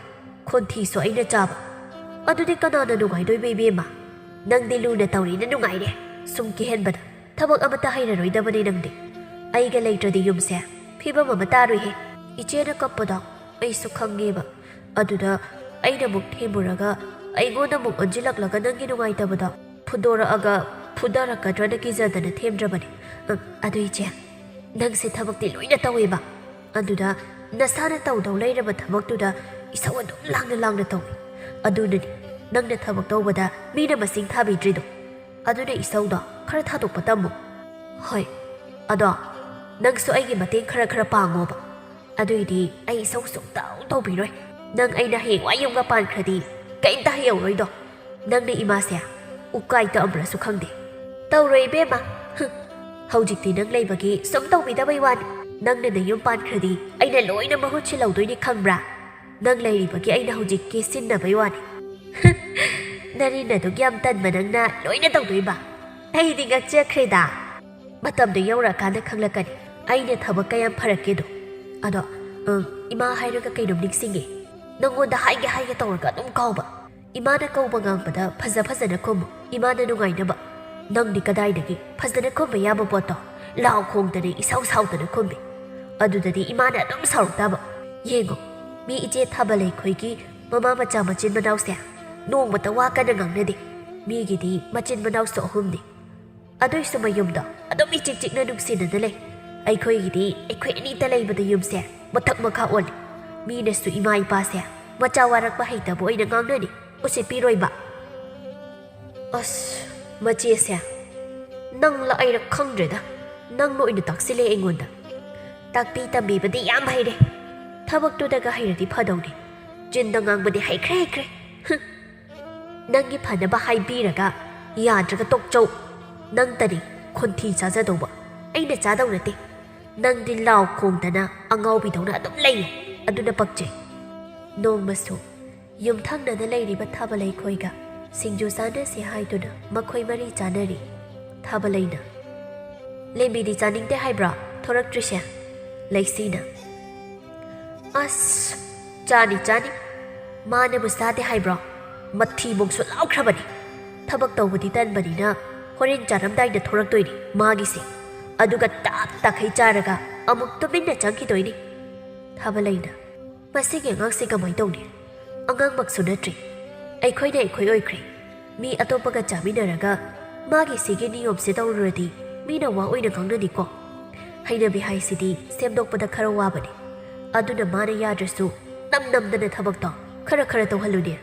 ꯈꯣꯟꯊꯤꯁꯨ ꯑꯩꯅ ꯆꯥꯕ꯫ ꯑꯗꯨꯗꯤ ꯀꯅꯥꯅ ꯅꯨꯡꯉꯥꯏꯗꯣꯏꯕ, ꯏꯕꯦꯝꯃ? ꯅꯪꯗꯤ ꯂꯨꯅ ꯇꯧꯔꯤꯅ ꯅꯨꯡꯉꯥꯏꯔꯦ, ꯁꯨꯝ ꯀꯤꯍꯟꯕꯗ꯫ ꯊꯕꯛ ꯑꯃꯠꯇ ꯍꯩꯔꯔꯣꯏꯗꯕꯅꯤ ꯅꯪꯗꯤ꯫ ꯑꯩꯒ ꯂꯩꯇ꯭ꯔꯗꯤ ꯌꯨꯝꯁꯦ ꯐꯤꯕꯝ ꯑꯃ ꯇꯥꯔꯣꯏꯍꯦ꯫ ꯏꯆꯦꯅ ꯀꯞꯄꯗꯣ ꯑꯩꯁꯨ ꯈꯪꯉꯦꯕ꯫ ꯑꯗꯨꯗ ꯑꯩꯅ ꯑꯃꯨꯛ ꯊꯦꯝꯃꯨꯔꯒ ꯑꯩꯉꯣꯟꯗ ꯑꯃꯨꯛ ꯑꯣꯟꯁꯤꯜꯂꯛꯂꯒ ꯅꯪꯒꯤ ꯅꯨꯡꯉꯥꯏꯇꯕꯗꯣ ꯐꯨꯗꯣꯔꯛꯑꯒ ꯐꯨꯗꯔꯛꯀꯗ꯭ꯔꯅ ꯀꯤꯖꯗꯅ ꯊꯦꯝꯗ꯭ꯔꯕꯅꯤ꯫ ꯑ, ꯑꯗꯨ ꯏꯆꯦ, ꯅꯪꯁꯦ ꯊꯕꯛꯇꯤ ꯂꯣꯏꯅ ꯇꯧꯋꯦꯕ꯫ ꯑꯗꯨꯗ ꯅꯁꯥꯅ ꯇꯧꯗꯧ ꯂꯩꯔꯕ ꯊꯕꯛꯇꯨꯗ ꯏꯁꯧ ꯑꯗꯨꯝ ꯂꯥꯡꯅ ꯂꯥꯡꯅ ꯇꯧꯏ꯫ ꯑꯗꯨꯅꯅꯤ ꯅꯪꯅ ꯊꯕꯛ ꯇꯧꯕꯗ ꯃꯤꯅ ꯃꯁꯤꯡ ꯊꯥꯕꯤꯗ꯭ꯔꯤꯗꯣ꯫ ꯑꯗꯨꯅ ꯏꯁꯧꯗꯣ ꯈꯔ ꯊꯥꯗꯣꯛꯄ ꯇꯝꯃꯨ꯫ ꯍꯣꯏ, ꯑꯗꯣ ꯅꯪꯁꯨ ꯑꯩꯒꯤ ꯃꯇꯦꯡ ꯈꯔ ꯈꯔ ꯄꯥꯡꯉꯣꯕ꯫ ꯑꯗꯨꯏꯗꯤ ꯑꯩ ꯏꯁꯧ ꯁꯨꯡꯇꯧ ꯇꯧꯕꯤꯔꯣꯏ꯫ ꯅꯪ ꯑꯩꯅ ꯍꯌꯦꯡꯋꯥꯏ ꯌꯨꯝꯒ ꯄꯥꯟꯈ꯭ꯔꯗꯤ ꯀꯩꯝꯇ ꯍꯩꯍꯧꯔꯣꯏꯗꯣ꯫ ꯅꯪꯅ ꯏꯃꯥꯁꯦ ꯎꯀꯥꯏ ꯇꯛꯑꯝꯕ꯭ꯔꯁꯨ ꯈꯪꯗꯦ꯫ ꯇꯧꯔꯣꯏ ꯏꯕꯦꯝꯃ꯫ ꯍꯨꯝ, ꯍꯧꯖꯤꯛꯇꯤ ꯅꯪ ꯂꯩꯕꯒꯤ ꯁꯨꯝ ꯇꯧꯕꯤꯗꯕꯩ ꯋꯥꯅꯤ꯫ ꯅꯪꯅ ꯅꯌꯨꯝ ꯄꯥꯟꯈ꯭ꯔꯗꯤ ꯑꯩꯅ ꯂꯣꯏꯅ ꯃꯍꯨꯠ ꯁꯤꯜꯍꯧꯗꯣꯏꯅꯤ ꯈꯪꯕ꯭ꯔꯥ? ꯅꯪ ꯂꯩꯔꯤꯕꯒꯤ ꯑꯩꯅ ꯍꯧꯖꯤꯛ ꯀꯦꯁꯤꯟꯅꯕꯩ ꯋꯥꯅꯤ꯫ ꯅꯔꯤꯟ ꯑꯗꯨꯛ ꯌꯥꯝ ꯇꯟꯕ ꯅꯪꯅ ꯂꯣꯏꯅ ꯇꯧꯗꯣꯏꯕ? ꯑꯩꯗꯤ ꯉꯛꯆꯈ꯭ꯔꯦꯗ꯫ ꯃꯇꯝꯗꯣ ꯌꯧꯔꯛꯑꯀꯥꯟꯗ ꯈꯪꯂꯛꯀꯅꯤ ꯑꯩꯅ ꯊꯕꯛ ꯀꯌꯥꯝ ꯐꯔꯛꯀꯦꯗꯣ꯫ ꯑꯗꯣ, ꯎꯝ, ꯏꯃꯥ ꯍꯥꯏꯔꯒ ꯀꯩꯅꯣꯝ ꯅꯤꯡꯁꯤꯡꯉꯦ꯫ ꯅꯪꯉꯣꯟꯗ ꯍꯥꯏꯒꯦ ꯍꯥꯏꯒꯦ ꯇꯧꯔꯒ ꯑꯗꯨꯝ ꯀꯥꯎꯕ꯫ ꯏꯃꯥꯅ ꯀꯧꯕ ꯉꯥꯡꯕꯗ ꯐꯖ ꯐꯖꯅ ꯈꯨꯝꯃꯨ, ꯏꯃꯥꯅ ꯅꯨꯡꯉꯥꯏꯅꯕ꯫ ꯅꯪꯗꯤ ꯀꯗꯥꯏꯗꯒꯤ ꯐꯖꯅ ꯈꯨꯝꯕ ꯌꯥꯕ ꯄꯣꯠꯇꯣ ꯂꯥꯎ ꯈꯣꯡꯗꯅ ꯏꯁꯥꯎ ꯁꯥꯎꯗꯅ ꯈꯨꯝꯃꯤ꯫ ꯑꯗꯨꯗꯗꯤ ꯏꯃꯥꯅ ꯑꯗꯨꯝ ꯁꯥꯎꯔꯛ ꯇꯥꯕ꯫ ꯌꯦꯡꯉꯣ, ꯃꯤ ꯏꯆꯦ ꯊꯥꯕ ꯂꯩꯈꯣꯏꯒꯤ ꯃꯃꯥ ꯃꯆꯥ ꯃꯆꯤꯟ ꯃꯅꯥꯎꯁꯦ ꯅꯣꯡꯃꯇ ꯋꯥ ꯀꯟꯅ ꯉꯥꯡꯅꯗꯦ꯫ ꯃꯤꯒꯤꯗꯤ ꯃꯆꯤꯟ ꯃꯅꯥꯎꯁꯨ ꯑꯍꯨꯝꯅꯤ꯫ ꯑꯗꯨꯏꯁꯨ ꯃꯌꯨꯝꯗꯣ ꯑꯗꯨꯝ ꯏꯆꯤꯛ ꯆꯤꯛꯅ ꯅꯨꯡꯁꯤꯅꯅ ꯂꯩ꯫ ꯑꯩꯈꯣꯏꯒꯤꯗꯤ ꯑꯩꯈꯣꯏ ꯑꯅꯤꯇ ꯂꯩꯕꯗ ꯌꯨꯝꯁꯦ ꯃꯊꯛ ꯃꯈꯥ ꯑꯣꯜꯂꯤ꯫ ꯃꯤꯅꯁꯨ ꯏꯃꯥ ꯏꯄꯥꯁꯦ ꯃꯆꯥ ꯋꯥꯔꯛꯄ ꯍꯩꯇꯕ ꯑꯣꯏꯅ ꯉꯥꯡꯅꯅꯤ꯫ ꯎꯁꯤꯠꯄꯤꯔꯣꯏꯕ꯫ ꯑꯁ, ꯃꯆꯦꯁꯦ, ꯅꯪꯂ ꯑꯩꯔ ꯈꯪꯗ꯭ꯔꯦꯗ, ꯅꯪꯅ ꯑꯣꯏꯅ ꯇꯥꯛꯁꯤꯜꯂꯦ ꯑꯩꯉꯣꯟꯗ꯫ ꯇꯥꯛꯄꯤ ꯇꯝꯕꯤꯕꯗꯤ ꯌꯥꯝ ꯍꯩꯔꯦ, ꯊꯕꯛꯇꯨꯗꯒ ꯍꯩꯔꯗꯤ ꯐꯗꯧꯅꯤ꯫ ꯆꯤꯟꯗ ꯉꯥꯡꯕꯗꯤ ꯍꯩꯈ꯭ꯔꯦ ꯍꯩꯈ꯭ꯔꯦ꯫ ꯍꯨꯝ꯫ ꯅꯪꯒꯤ ꯐꯅꯕ ꯍꯥꯏꯕꯤꯔꯒ ꯌꯥꯗ꯭ꯔꯒ ꯇꯣꯛꯆꯧ꯫ ꯅꯪꯇꯅꯤ ꯈꯣꯟꯊꯤ ꯆꯥꯖꯗꯧꯕ, ꯑꯩꯅ ꯆꯥꯗꯧ ꯅꯠꯇꯦ꯫ ꯅꯪꯗꯤ ꯂꯥꯎ ꯈꯣꯡꯗꯅ ꯑꯉꯥꯎꯕꯤꯗꯧꯅ ꯑꯗꯨꯝ ꯂꯩꯌꯨ, ꯑꯗꯨꯅ ꯄꯛꯆꯩ꯫ ꯅꯣꯡꯃꯁꯨ ꯌꯨꯝꯊꯪꯅꯅ ꯂꯩꯔꯤꯕ ꯊꯥꯕ ꯂꯩꯈꯣꯏꯒ ꯁꯤꯡꯖꯨ ꯆꯥꯅꯁꯦ ꯍꯥꯏꯗꯨꯅ ꯃꯈꯣꯏ ꯃꯔꯤ ꯆꯥꯅꯔꯤ꯫ ꯊꯥꯕ ꯂꯩꯅ, "ꯂꯦꯝꯕꯤꯗꯤ ꯆꯥꯅꯤꯡꯗꯦ ꯍꯥꯏꯕ꯭ꯔꯣ ꯊꯣꯔꯛꯇ꯭ꯔꯤꯁꯦ?" ꯂꯩꯁꯤꯅ, "ꯑꯁ, ꯆꯥꯅꯤ ꯆꯥꯅꯤ꯫ ꯃꯥꯅꯕꯨ ꯆꯥꯗꯦ ꯍꯥꯏꯕ꯭ꯔꯣ? ꯃꯊꯤ ꯃꯣꯡꯁꯨ ꯂꯥꯎꯈ꯭ꯔꯕꯅꯤ꯫ ꯊꯕꯛ ꯇꯧꯕꯗꯤ ꯇꯟꯕꯅꯤꯅ ꯍꯣꯔꯦꯟ ꯆꯥꯔꯝꯗꯥꯏꯗ ꯊꯣꯔꯛꯇꯣꯏꯅꯤ ꯃꯥꯒꯤꯁꯦ꯫ ꯑꯗꯨꯒ ꯇꯥꯛ ꯇꯥꯈꯩ ꯆꯥꯔꯒ ꯑꯃꯨꯛ ꯇꯨꯃꯤꯟꯅ ꯆꯪꯈꯤꯗꯣꯏꯅꯤ꯫" ꯊꯥꯕ ꯂꯩꯅ, "ꯃꯁꯤꯒꯤ ꯑꯉꯥꯡꯁꯤ ꯀꯃꯥꯏ ꯇꯧꯅꯤ? ꯑꯉꯥꯡꯃꯛꯁꯨ ꯅꯠꯇ꯭ꯔꯤ꯫ ꯑꯩꯈꯣꯏꯅ ꯑꯩꯈꯣꯏ ꯑꯣꯏꯈ꯭ꯔꯦ꯫ ꯃꯤ ꯑꯇꯣꯞꯄꯒ ꯆꯥꯃꯤꯟꯅꯔꯒ ꯃꯥꯒꯤ ꯁꯤꯒꯤ ꯅꯤꯌꯣꯝꯁꯦ ꯇꯧꯔꯨꯔꯗꯤ ꯃꯤꯅ ꯋꯥ ꯑꯣꯏꯅ ꯉꯥꯡꯅꯅꯤꯀꯣ꯫ ꯍꯩꯅꯕꯤ ꯍꯥꯏꯁꯤꯗꯤ ꯁꯦꯝꯗꯣꯛꯄꯗ ꯈꯔ ꯋꯥꯕꯅꯤ꯫ ꯑꯗꯨꯅ ꯃꯥꯅ ꯌꯥꯗ꯭ꯔꯁꯨ ꯅꯝ ꯅꯝꯗꯅ ꯊꯕꯛꯇꯣ ꯈꯔ ꯈꯔ ꯇꯧꯍꯜꯂꯨꯅꯦ꯫"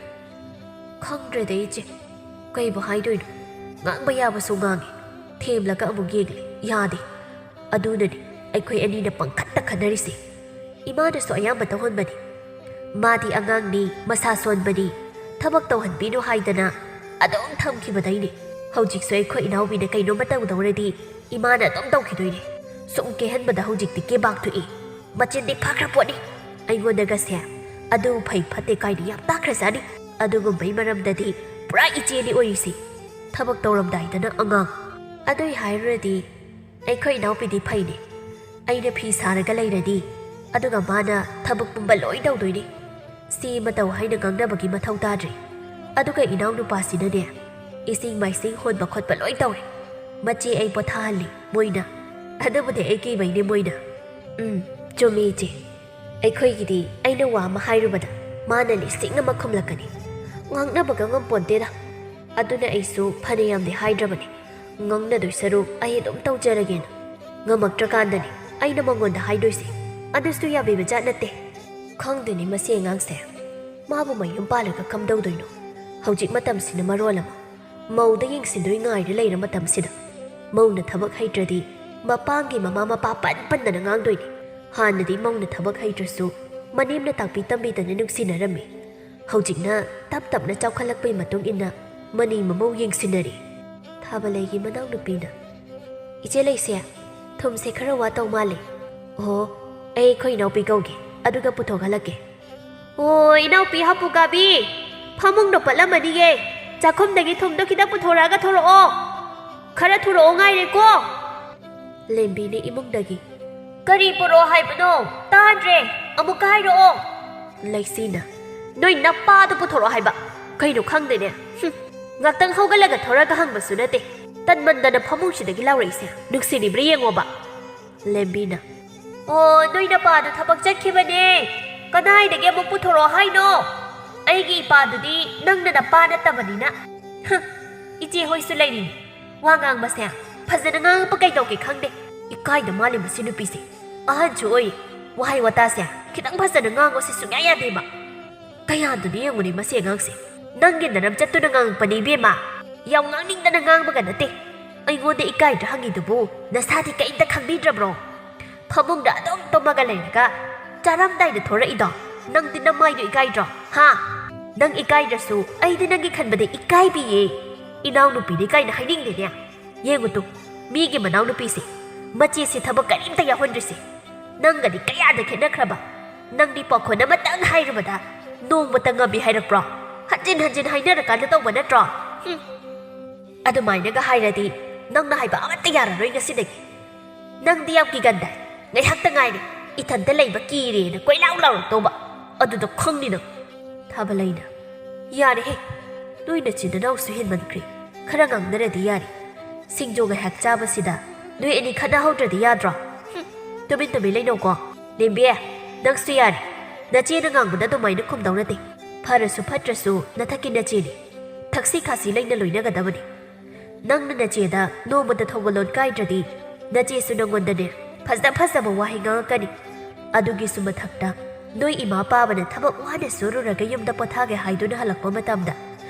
ꯈꯪꯗ꯭ꯔꯦꯗ ꯏꯆꯦ, ꯀꯩꯕꯨ ꯍꯥꯏꯗꯣꯏꯅꯣ? ꯉꯥꯡꯕ ꯌꯥꯕꯁꯨ ꯉꯥꯡꯉꯤ, ꯊꯦꯝꯂꯒ ꯑꯃꯨꯛ ꯌꯦꯡꯂꯦ, ꯌꯥꯗꯦ꯫ ꯑꯗꯨꯅꯅꯤ ꯑꯩꯈꯣꯏ ꯑꯅꯤꯅ ꯄꯪꯈꯠꯇ ꯈꯠꯅꯔꯤꯁꯦ꯫ ꯏꯃꯥꯅꯁꯨ ꯑꯌꯥꯝꯕ ꯇꯧꯍꯟꯕꯅꯤ꯫ ꯃꯥꯗꯤ ꯑꯉꯥꯡꯅꯤ, ꯃꯁꯥ ꯁꯣꯟꯕꯅꯤ, ꯊꯕꯛ ꯇꯧꯍꯟꯕꯤꯅꯨ ꯍꯥꯏꯗꯅ ꯑꯗꯨꯝ ꯊꯝꯈꯤꯕꯗꯩꯅꯤ꯫ ꯍꯧꯖꯤꯛꯁꯨ ꯑꯩꯈꯣꯏ ꯏꯅꯥꯎꯕꯤꯅ ꯀꯩꯅꯣꯝꯃ ꯇꯧꯗꯧꯔꯗꯤ ꯏꯃꯥꯅ ꯑꯗꯨꯝ ꯇꯧꯈꯤꯗꯣꯏꯅꯤ꯫ ꯁꯨꯝ ꯀꯦꯍꯟꯕꯗ ꯍꯧꯖꯤꯛꯇꯤ ꯀꯦꯕꯥꯛ ꯊꯣꯛꯏ꯫ ꯃꯆꯤꯟꯗꯤ ꯐꯈ꯭ꯔ ꯄꯣꯠꯅꯤ꯫ ꯑꯩꯉꯣꯟꯗꯒꯁꯦ ꯑꯗꯨ ꯐꯩ ꯐꯠꯇꯦ ꯀꯥꯏꯅ ꯌꯥꯝ ꯇꯥꯛꯈ꯭ꯔꯖꯥꯠꯅꯤ꯫ ꯑꯗꯨꯒꯨꯝꯕꯩ ꯃꯔꯝꯗꯗꯤ ꯄꯨꯔꯥ ꯏꯆꯦꯅꯤ ꯑꯣꯏꯔꯤꯁꯤ꯫ ꯊꯕꯛ ꯇꯧꯔꯝꯗꯥꯏꯗꯅ ꯑꯉꯥꯡ꯫ ꯑꯗꯨꯏ ꯍꯥꯏꯔꯨꯔꯗꯤ ꯑꯩꯈꯣꯏ ꯏꯅꯥꯎꯄꯤꯗꯤ ꯐꯩꯅꯦ꯫ ꯑꯩꯅ ꯐꯤ ꯁꯥꯔꯒ ꯂꯩꯔꯗꯤ ꯑꯗꯨꯒ ꯃꯥꯅ ꯊꯕꯛ ꯄꯨꯝꯕ ꯂꯣꯏ ꯇꯧꯗꯣꯏꯅꯤ꯫ ꯁꯤ ꯃꯇꯧ ꯍꯥꯏꯅ ꯉꯥꯡꯅꯕꯒꯤ ꯃꯊꯧ ꯇꯥꯗ꯭ꯔꯦ꯫ ꯑꯗꯨꯒ ꯏꯅꯥꯎꯅꯨꯄꯥꯁꯤꯅꯅꯦ, ꯏꯁꯤꯡ ꯃꯥꯏꯁꯤꯡ ꯍꯣꯟꯕ ꯈꯣꯠꯄ ꯂꯣꯏ ꯇꯧꯔꯦ꯫ ꯃꯆꯦ ꯑꯩ ꯄꯣꯊꯥꯍꯜꯂꯤ ꯃꯣꯏꯅ꯫ ꯑꯗꯨꯕꯨꯗꯤ ꯑꯩ ꯀꯤꯕꯩꯅꯦ ꯃꯣꯏꯅ꯫ ꯎꯝ, ꯆꯨꯝꯃꯤ ꯏꯆꯦ꯫ ꯑꯩꯈꯣꯏꯒꯤꯗꯤ ꯑꯩꯅ ꯋꯥ ꯑꯃ ꯍꯥꯏꯔꯨꯕꯗ ꯃꯥꯅ ꯂꯤꯁꯤꯡ ꯑꯃ ꯈꯨꯝꯂꯛꯀꯅꯤ꯫ ꯉꯥꯡꯅꯕꯒ ꯉꯝꯄꯣꯟꯇꯦꯗ꯫ ꯑꯗꯨꯅ ꯑꯩꯁꯨ ꯐꯅꯌꯥꯝꯗꯤ ꯍꯥꯏꯗ꯭ꯔꯕꯅꯤ꯫ ꯉꯥꯡꯅꯗꯣꯏ ꯁꯔꯨꯛ ꯑꯩ ꯑꯗꯨꯝ ꯇꯧꯖꯔꯒꯦꯅ꯫ ꯉꯝꯃꯛꯇ꯭ꯔꯀꯥꯟꯗꯅꯤ ꯑꯩꯅ ꯃꯉꯣꯟꯗ ꯍꯥꯏꯗꯣꯏꯁꯦ꯫ ꯑꯗꯨꯁꯨ ꯌꯥꯕꯤꯕ ꯖꯥꯠ ꯅꯠꯇꯦ꯫ ꯈꯪꯗꯦꯅꯦ ꯃꯁꯤ ꯑꯉꯥꯡꯁꯦ꯫ ꯃꯥꯕꯨ ꯃꯌꯨꯝ ꯄꯥꯜꯂꯒ ꯀꯝꯗꯧꯗꯣꯏꯅꯣ? ꯍꯧꯖꯤꯛ ꯃꯇꯝꯁꯤꯅ ꯃꯔꯣꯜ ꯑꯃ ꯃꯧꯗ ꯌꯦꯡꯁꯤꯟꯗꯣꯏ ꯉꯥꯏꯔ ꯂꯩꯔ ꯃꯇꯝꯁꯤꯗ꯫ ꯃꯧꯅ ꯊꯕꯛ ꯍꯩꯇ꯭ꯔꯗꯤ ꯃꯄꯥꯡꯒꯤ ꯃꯃꯥ ꯃꯄꯥ ꯄꯟ ꯄꯟꯗꯅ ꯉꯥꯡꯗꯣꯏꯅꯤ꯫ ꯍꯥꯟꯅꯗꯤ ꯃꯧꯅ ꯊꯕꯛ ꯍꯩꯇ꯭ꯔꯁꯨ ꯃꯅꯦꯝꯅ ꯇꯥꯛꯄꯤ ꯇꯝꯕꯤꯗꯅ ꯅꯨꯡꯁꯤꯅꯔꯝꯃꯤ꯫ ꯍꯧꯖꯤꯛꯅ ꯇꯞ ꯇꯞꯅ ꯆꯥꯎꯈꯠꯂꯛꯄꯩ ꯃꯇꯨꯡ ꯏꯟꯅ ꯃꯅꯤ ꯃꯃꯧ ꯌꯦꯡꯁꯤꯟꯅꯔꯦ꯫ ꯊꯥꯕꯂꯩꯒꯤ ꯃꯅꯥꯎꯅꯨꯄꯤꯅ, "ꯏꯆꯦ ꯂꯩꯁꯦ, ꯊꯨꯝꯁꯦ ꯈꯔ ꯋꯥꯠꯇꯧ ꯃꯥꯜꯂꯦ꯫ ꯑꯣꯍꯣ, ꯑꯩ ꯑꯩꯈꯣꯏ ꯏꯅꯥꯎꯄꯤ ꯀꯧꯒꯦ, ꯑꯗꯨꯒ ꯄꯨꯊꯣꯛꯍꯜꯂꯛꯀꯦ꯫" "ꯑꯣ, ꯏꯅꯥꯎꯄꯤ ꯍꯥꯄꯨ ꯀꯥꯕꯤ, ꯐꯃꯨꯡꯗꯣ ꯄꯠꯂꯝꯃꯅꯤꯌꯦ꯫ ꯆꯥꯛꯈꯨꯝꯗꯒꯤ ꯊꯨꯝꯗꯣ ꯈꯤꯇꯪ ꯄꯨꯊꯣꯔꯛꯑꯒ ꯊꯣꯔꯛꯑꯣ꯫ ꯈꯔ ꯊꯨꯔꯛꯑꯣ ꯉꯥꯏꯔꯦꯀꯣ꯫" ꯂꯦꯝꯕꯤꯅ ꯏꯃꯨꯡꯗꯒꯤ, "ꯀꯔꯤ ꯄꯨꯔꯛꯑꯣ ꯍꯥꯏꯕꯅꯣ? ꯇꯥꯗ꯭ꯔꯦ꯫ ꯑꯃꯨꯛꯀ ꯍꯥꯏꯔꯛꯑꯣ꯫" ꯂꯩꯁꯤꯅ, "ꯅꯣꯏ ꯅꯄꯥꯗꯨ ꯄꯨꯊꯣꯔꯛꯑꯣ ꯍꯥꯏꯕ꯫ ꯀꯩꯅꯣ ꯈꯪꯗꯦꯅꯦ꯫ ꯍꯨꯝ, ꯉꯥꯛꯇꯪ ꯍꯧꯒꯠꯂꯒ ꯊꯣꯔꯒ ꯍꯪꯕꯁꯨ ꯅꯠꯇꯦ꯫ ꯇꯟꯃꯟꯗꯅ ꯐꯃꯨꯡꯁꯤꯗꯒꯤ ꯂꯥꯎꯔꯛꯏꯁꯦ꯫ ꯅꯨꯡꯁꯤꯔꯤꯕ꯭ꯔꯥ ꯌꯦꯡꯉꯣꯕ꯫" ꯂꯦꯝꯕꯤꯅ, "ꯑꯣ, ꯅꯣꯏ ꯅꯄꯥꯗꯨ ꯊꯕꯛ ꯆꯠꯈꯤꯕꯅꯦ꯫ ꯀꯗꯥꯏꯗꯒꯤ ꯑꯃꯨꯛ ꯄꯨꯊꯣꯔꯛꯑꯣ ꯍꯥꯏꯅꯣ? ꯑꯩꯒꯤ ꯏꯄꯥꯗꯨꯗꯤ ꯅꯪꯅ ꯅꯄꯥ ꯅꯠꯇꯕꯅꯤꯅ꯫" ꯍ, ꯏꯆꯦ ꯍꯣꯏꯁꯨ ꯂꯩꯔꯤꯅꯤ꯫ ꯋꯥ ꯉꯥꯡꯕꯁꯦ ꯐꯖꯅ ꯉꯥꯡꯉꯛꯄ ꯀꯩꯗꯧꯒꯦ ꯈꯪꯗꯦ꯫ ꯏꯀꯥꯏꯗ ꯃꯥꯜꯂꯦ ꯃꯁꯤ ꯅꯨꯄꯤꯁꯦ꯫ ꯑꯍꯟꯁꯨ ꯑꯣꯏ, ꯋꯥꯍꯩ ꯋꯥꯇꯥꯁꯦ ꯈꯤꯇꯪ ꯐꯖꯅ ꯉꯥꯡꯉꯣ ꯁꯤ ꯁꯨꯡꯌꯥ ꯌꯥꯗꯦꯕ꯫ ꯀꯌꯥꯗꯨꯅꯤ ꯌꯦꯡꯉꯨꯅꯦ ꯃꯁꯤ ꯑꯉꯥꯡꯁꯦ꯫ ꯅꯪꯒꯤ ꯅꯔꯝꯆꯠꯇꯨꯅ ꯉꯥꯡꯉꯛꯄꯅꯤ ꯏꯕꯦꯝꯃ꯫ ꯌꯥꯝ ꯉꯥꯡꯅꯤꯡꯗꯅ ꯉꯥꯡꯕꯒ ꯅꯠꯇꯦ꯫ ꯑꯩꯉꯣꯟꯗ ꯏꯀꯥꯏꯗ꯭ꯔꯥ ꯍꯪꯉꯤꯗꯨꯕꯨ ꯅꯁꯥꯗꯤ ꯀꯩꯝꯇ ꯈꯪꯕꯤꯗ꯭ꯔꯕ꯭ꯔꯣ? ꯐꯃꯨꯡꯗ ꯑꯗꯨꯝ ꯇꯨꯝꯃꯒ ꯂꯩꯔꯒ ꯆꯥꯔꯝꯗꯥꯏꯗ ꯊꯣꯔꯛꯏꯗꯣ ꯅꯪꯗꯤ ꯅꯃꯥꯏꯗꯣ ꯏꯀꯥꯏꯗ꯭ꯔꯣ? ꯍꯥ? ꯅꯪ ꯏꯀꯥꯏꯗ꯭ꯔꯁꯨ ꯑꯩꯗꯤ ꯅꯪꯒꯤ ꯈꯟꯕꯗ ꯏꯀꯥꯏꯕꯤꯌꯦ꯫ ꯏꯅꯥꯎꯅꯨꯄꯤꯅꯤ ꯀꯥꯏꯅ ꯍꯥꯏꯅꯤꯡꯗꯦꯅꯦ꯫ ꯌꯦꯡꯉꯨ ꯇꯨ, ꯃꯤꯒꯤ ꯃꯅꯥꯎꯅꯨꯄꯤꯁꯦ ꯃꯆꯦꯁꯦ ꯊꯕꯛ ꯀꯔꯤꯝꯇ ꯌꯥꯎꯍꯟꯗ꯭ꯔꯤꯁꯦ꯫ ꯅꯪꯒꯗꯤ ꯀꯌꯥꯗ ꯈꯦꯠꯅꯈ꯭ꯔꯕ? ꯅꯪꯗꯤ ꯄꯥꯈꯣꯟ ꯑꯃꯇꯪ ꯍꯥꯏꯔꯨꯕꯗ ꯅꯣꯡꯃꯇ ꯉꯝꯃꯤ ꯍꯥꯏꯔꯛꯄ꯭ꯔꯣ? ꯍꯟꯖꯤꯟ ꯍꯟꯖꯤꯟ ꯍꯥꯏꯅꯔꯀꯥꯟꯗ ꯇꯧꯕ ꯅꯠꯇ꯭ꯔꯣ? ꯍꯨꯝ꯫ ꯑꯗꯨꯃꯥꯏꯅꯒ ꯍꯥꯏꯔꯗꯤ ꯅꯪꯅ ꯍꯥꯏꯕ ꯑꯃꯠꯇ ꯌꯥꯔꯔꯣꯏ ꯉꯁꯤꯗꯒꯤ꯫ ꯅꯪꯗꯤ ꯌꯥꯝ ꯀꯤꯒꯟꯗꯥꯏ꯫ ꯉꯥꯏꯍꯥꯛꯇ ꯉꯥꯏꯔꯦ ꯏꯊꯟꯇ ꯂꯩꯕ ꯀꯤꯔꯦꯅ ꯀꯣꯏꯂꯥꯎ ꯂꯥꯎꯔꯛꯇꯧꯕ꯫ ꯑꯗꯨꯗ ꯈꯪꯅꯤ ꯅꯪ꯫ ꯊꯥꯕꯂꯩꯅ, ꯌꯥꯔꯦꯍꯦ, ꯅꯣꯏ ꯅꯆꯤꯟ ꯅꯅꯥꯎꯁꯨ ꯍꯦꯟꯃꯟꯈ꯭ꯔꯦ꯫ ꯈꯔ ꯉꯥꯡꯅꯔꯗꯤ ꯌꯥꯔꯦ꯫ ꯁꯤꯡꯖꯨ ꯉꯥꯏꯍꯥꯛ ꯆꯥꯕꯁꯤꯗ ꯅꯣꯏ ꯑꯅꯤ ꯈꯠꯅꯍꯧꯗ꯭ꯔꯗꯤ ꯌꯥꯗ꯭ꯔꯣ? ꯍꯨꯝ, ꯇꯨꯃꯤꯟ ꯇꯨꯃꯤꯟ ꯂꯩꯅꯧꯀꯣ꯫ ꯂꯦꯝꯕꯤ, ꯅꯪꯁꯨ ꯌꯥꯔꯦ꯫ ꯅꯆꯦꯅ ꯉꯥꯡꯕꯗ ꯑꯗꯨꯃꯥꯏꯅ ꯈꯨꯝꯗꯧ ꯅꯠꯇꯦ꯫ ꯐꯔꯁꯨ ꯐꯠꯇ꯭ꯔꯁꯨ ꯅꯊꯛꯀꯤ ꯅꯆꯦꯅꯤ꯫ ꯊꯛꯁꯤ ꯈꯥꯁꯤ ꯂꯩꯅ ꯂꯣꯏꯅꯒꯗꯕꯅꯤ꯫ ꯅꯪꯅ ꯅꯆꯦꯗ ꯅꯣꯡꯃꯇ ꯊꯧꯒꯜꯂꯣꯟ ꯀꯥꯏꯗ꯭ꯔꯗꯤ ꯅꯆꯦꯁꯨ ꯅꯪꯉꯣꯟꯗꯅꯦ ꯐꯖ ꯐꯖꯕ ꯋꯥꯍꯩ ꯉꯥꯡꯉꯛꯀꯅꯤ꯫ ꯑꯗꯨꯒꯤꯁꯨ ꯃꯊꯛꯇ ꯅꯣꯏ ꯏꯃꯥ ꯄꯥꯕꯅ ꯊꯕꯛ ꯋꯥꯅ ꯁꯨꯔꯨꯔꯒ ꯌꯨꯝꯗ ꯄꯣꯊꯥꯒꯦ ꯍꯥꯏꯗꯨꯅ ꯍꯜꯂꯛꯄ ꯃꯇꯝꯗ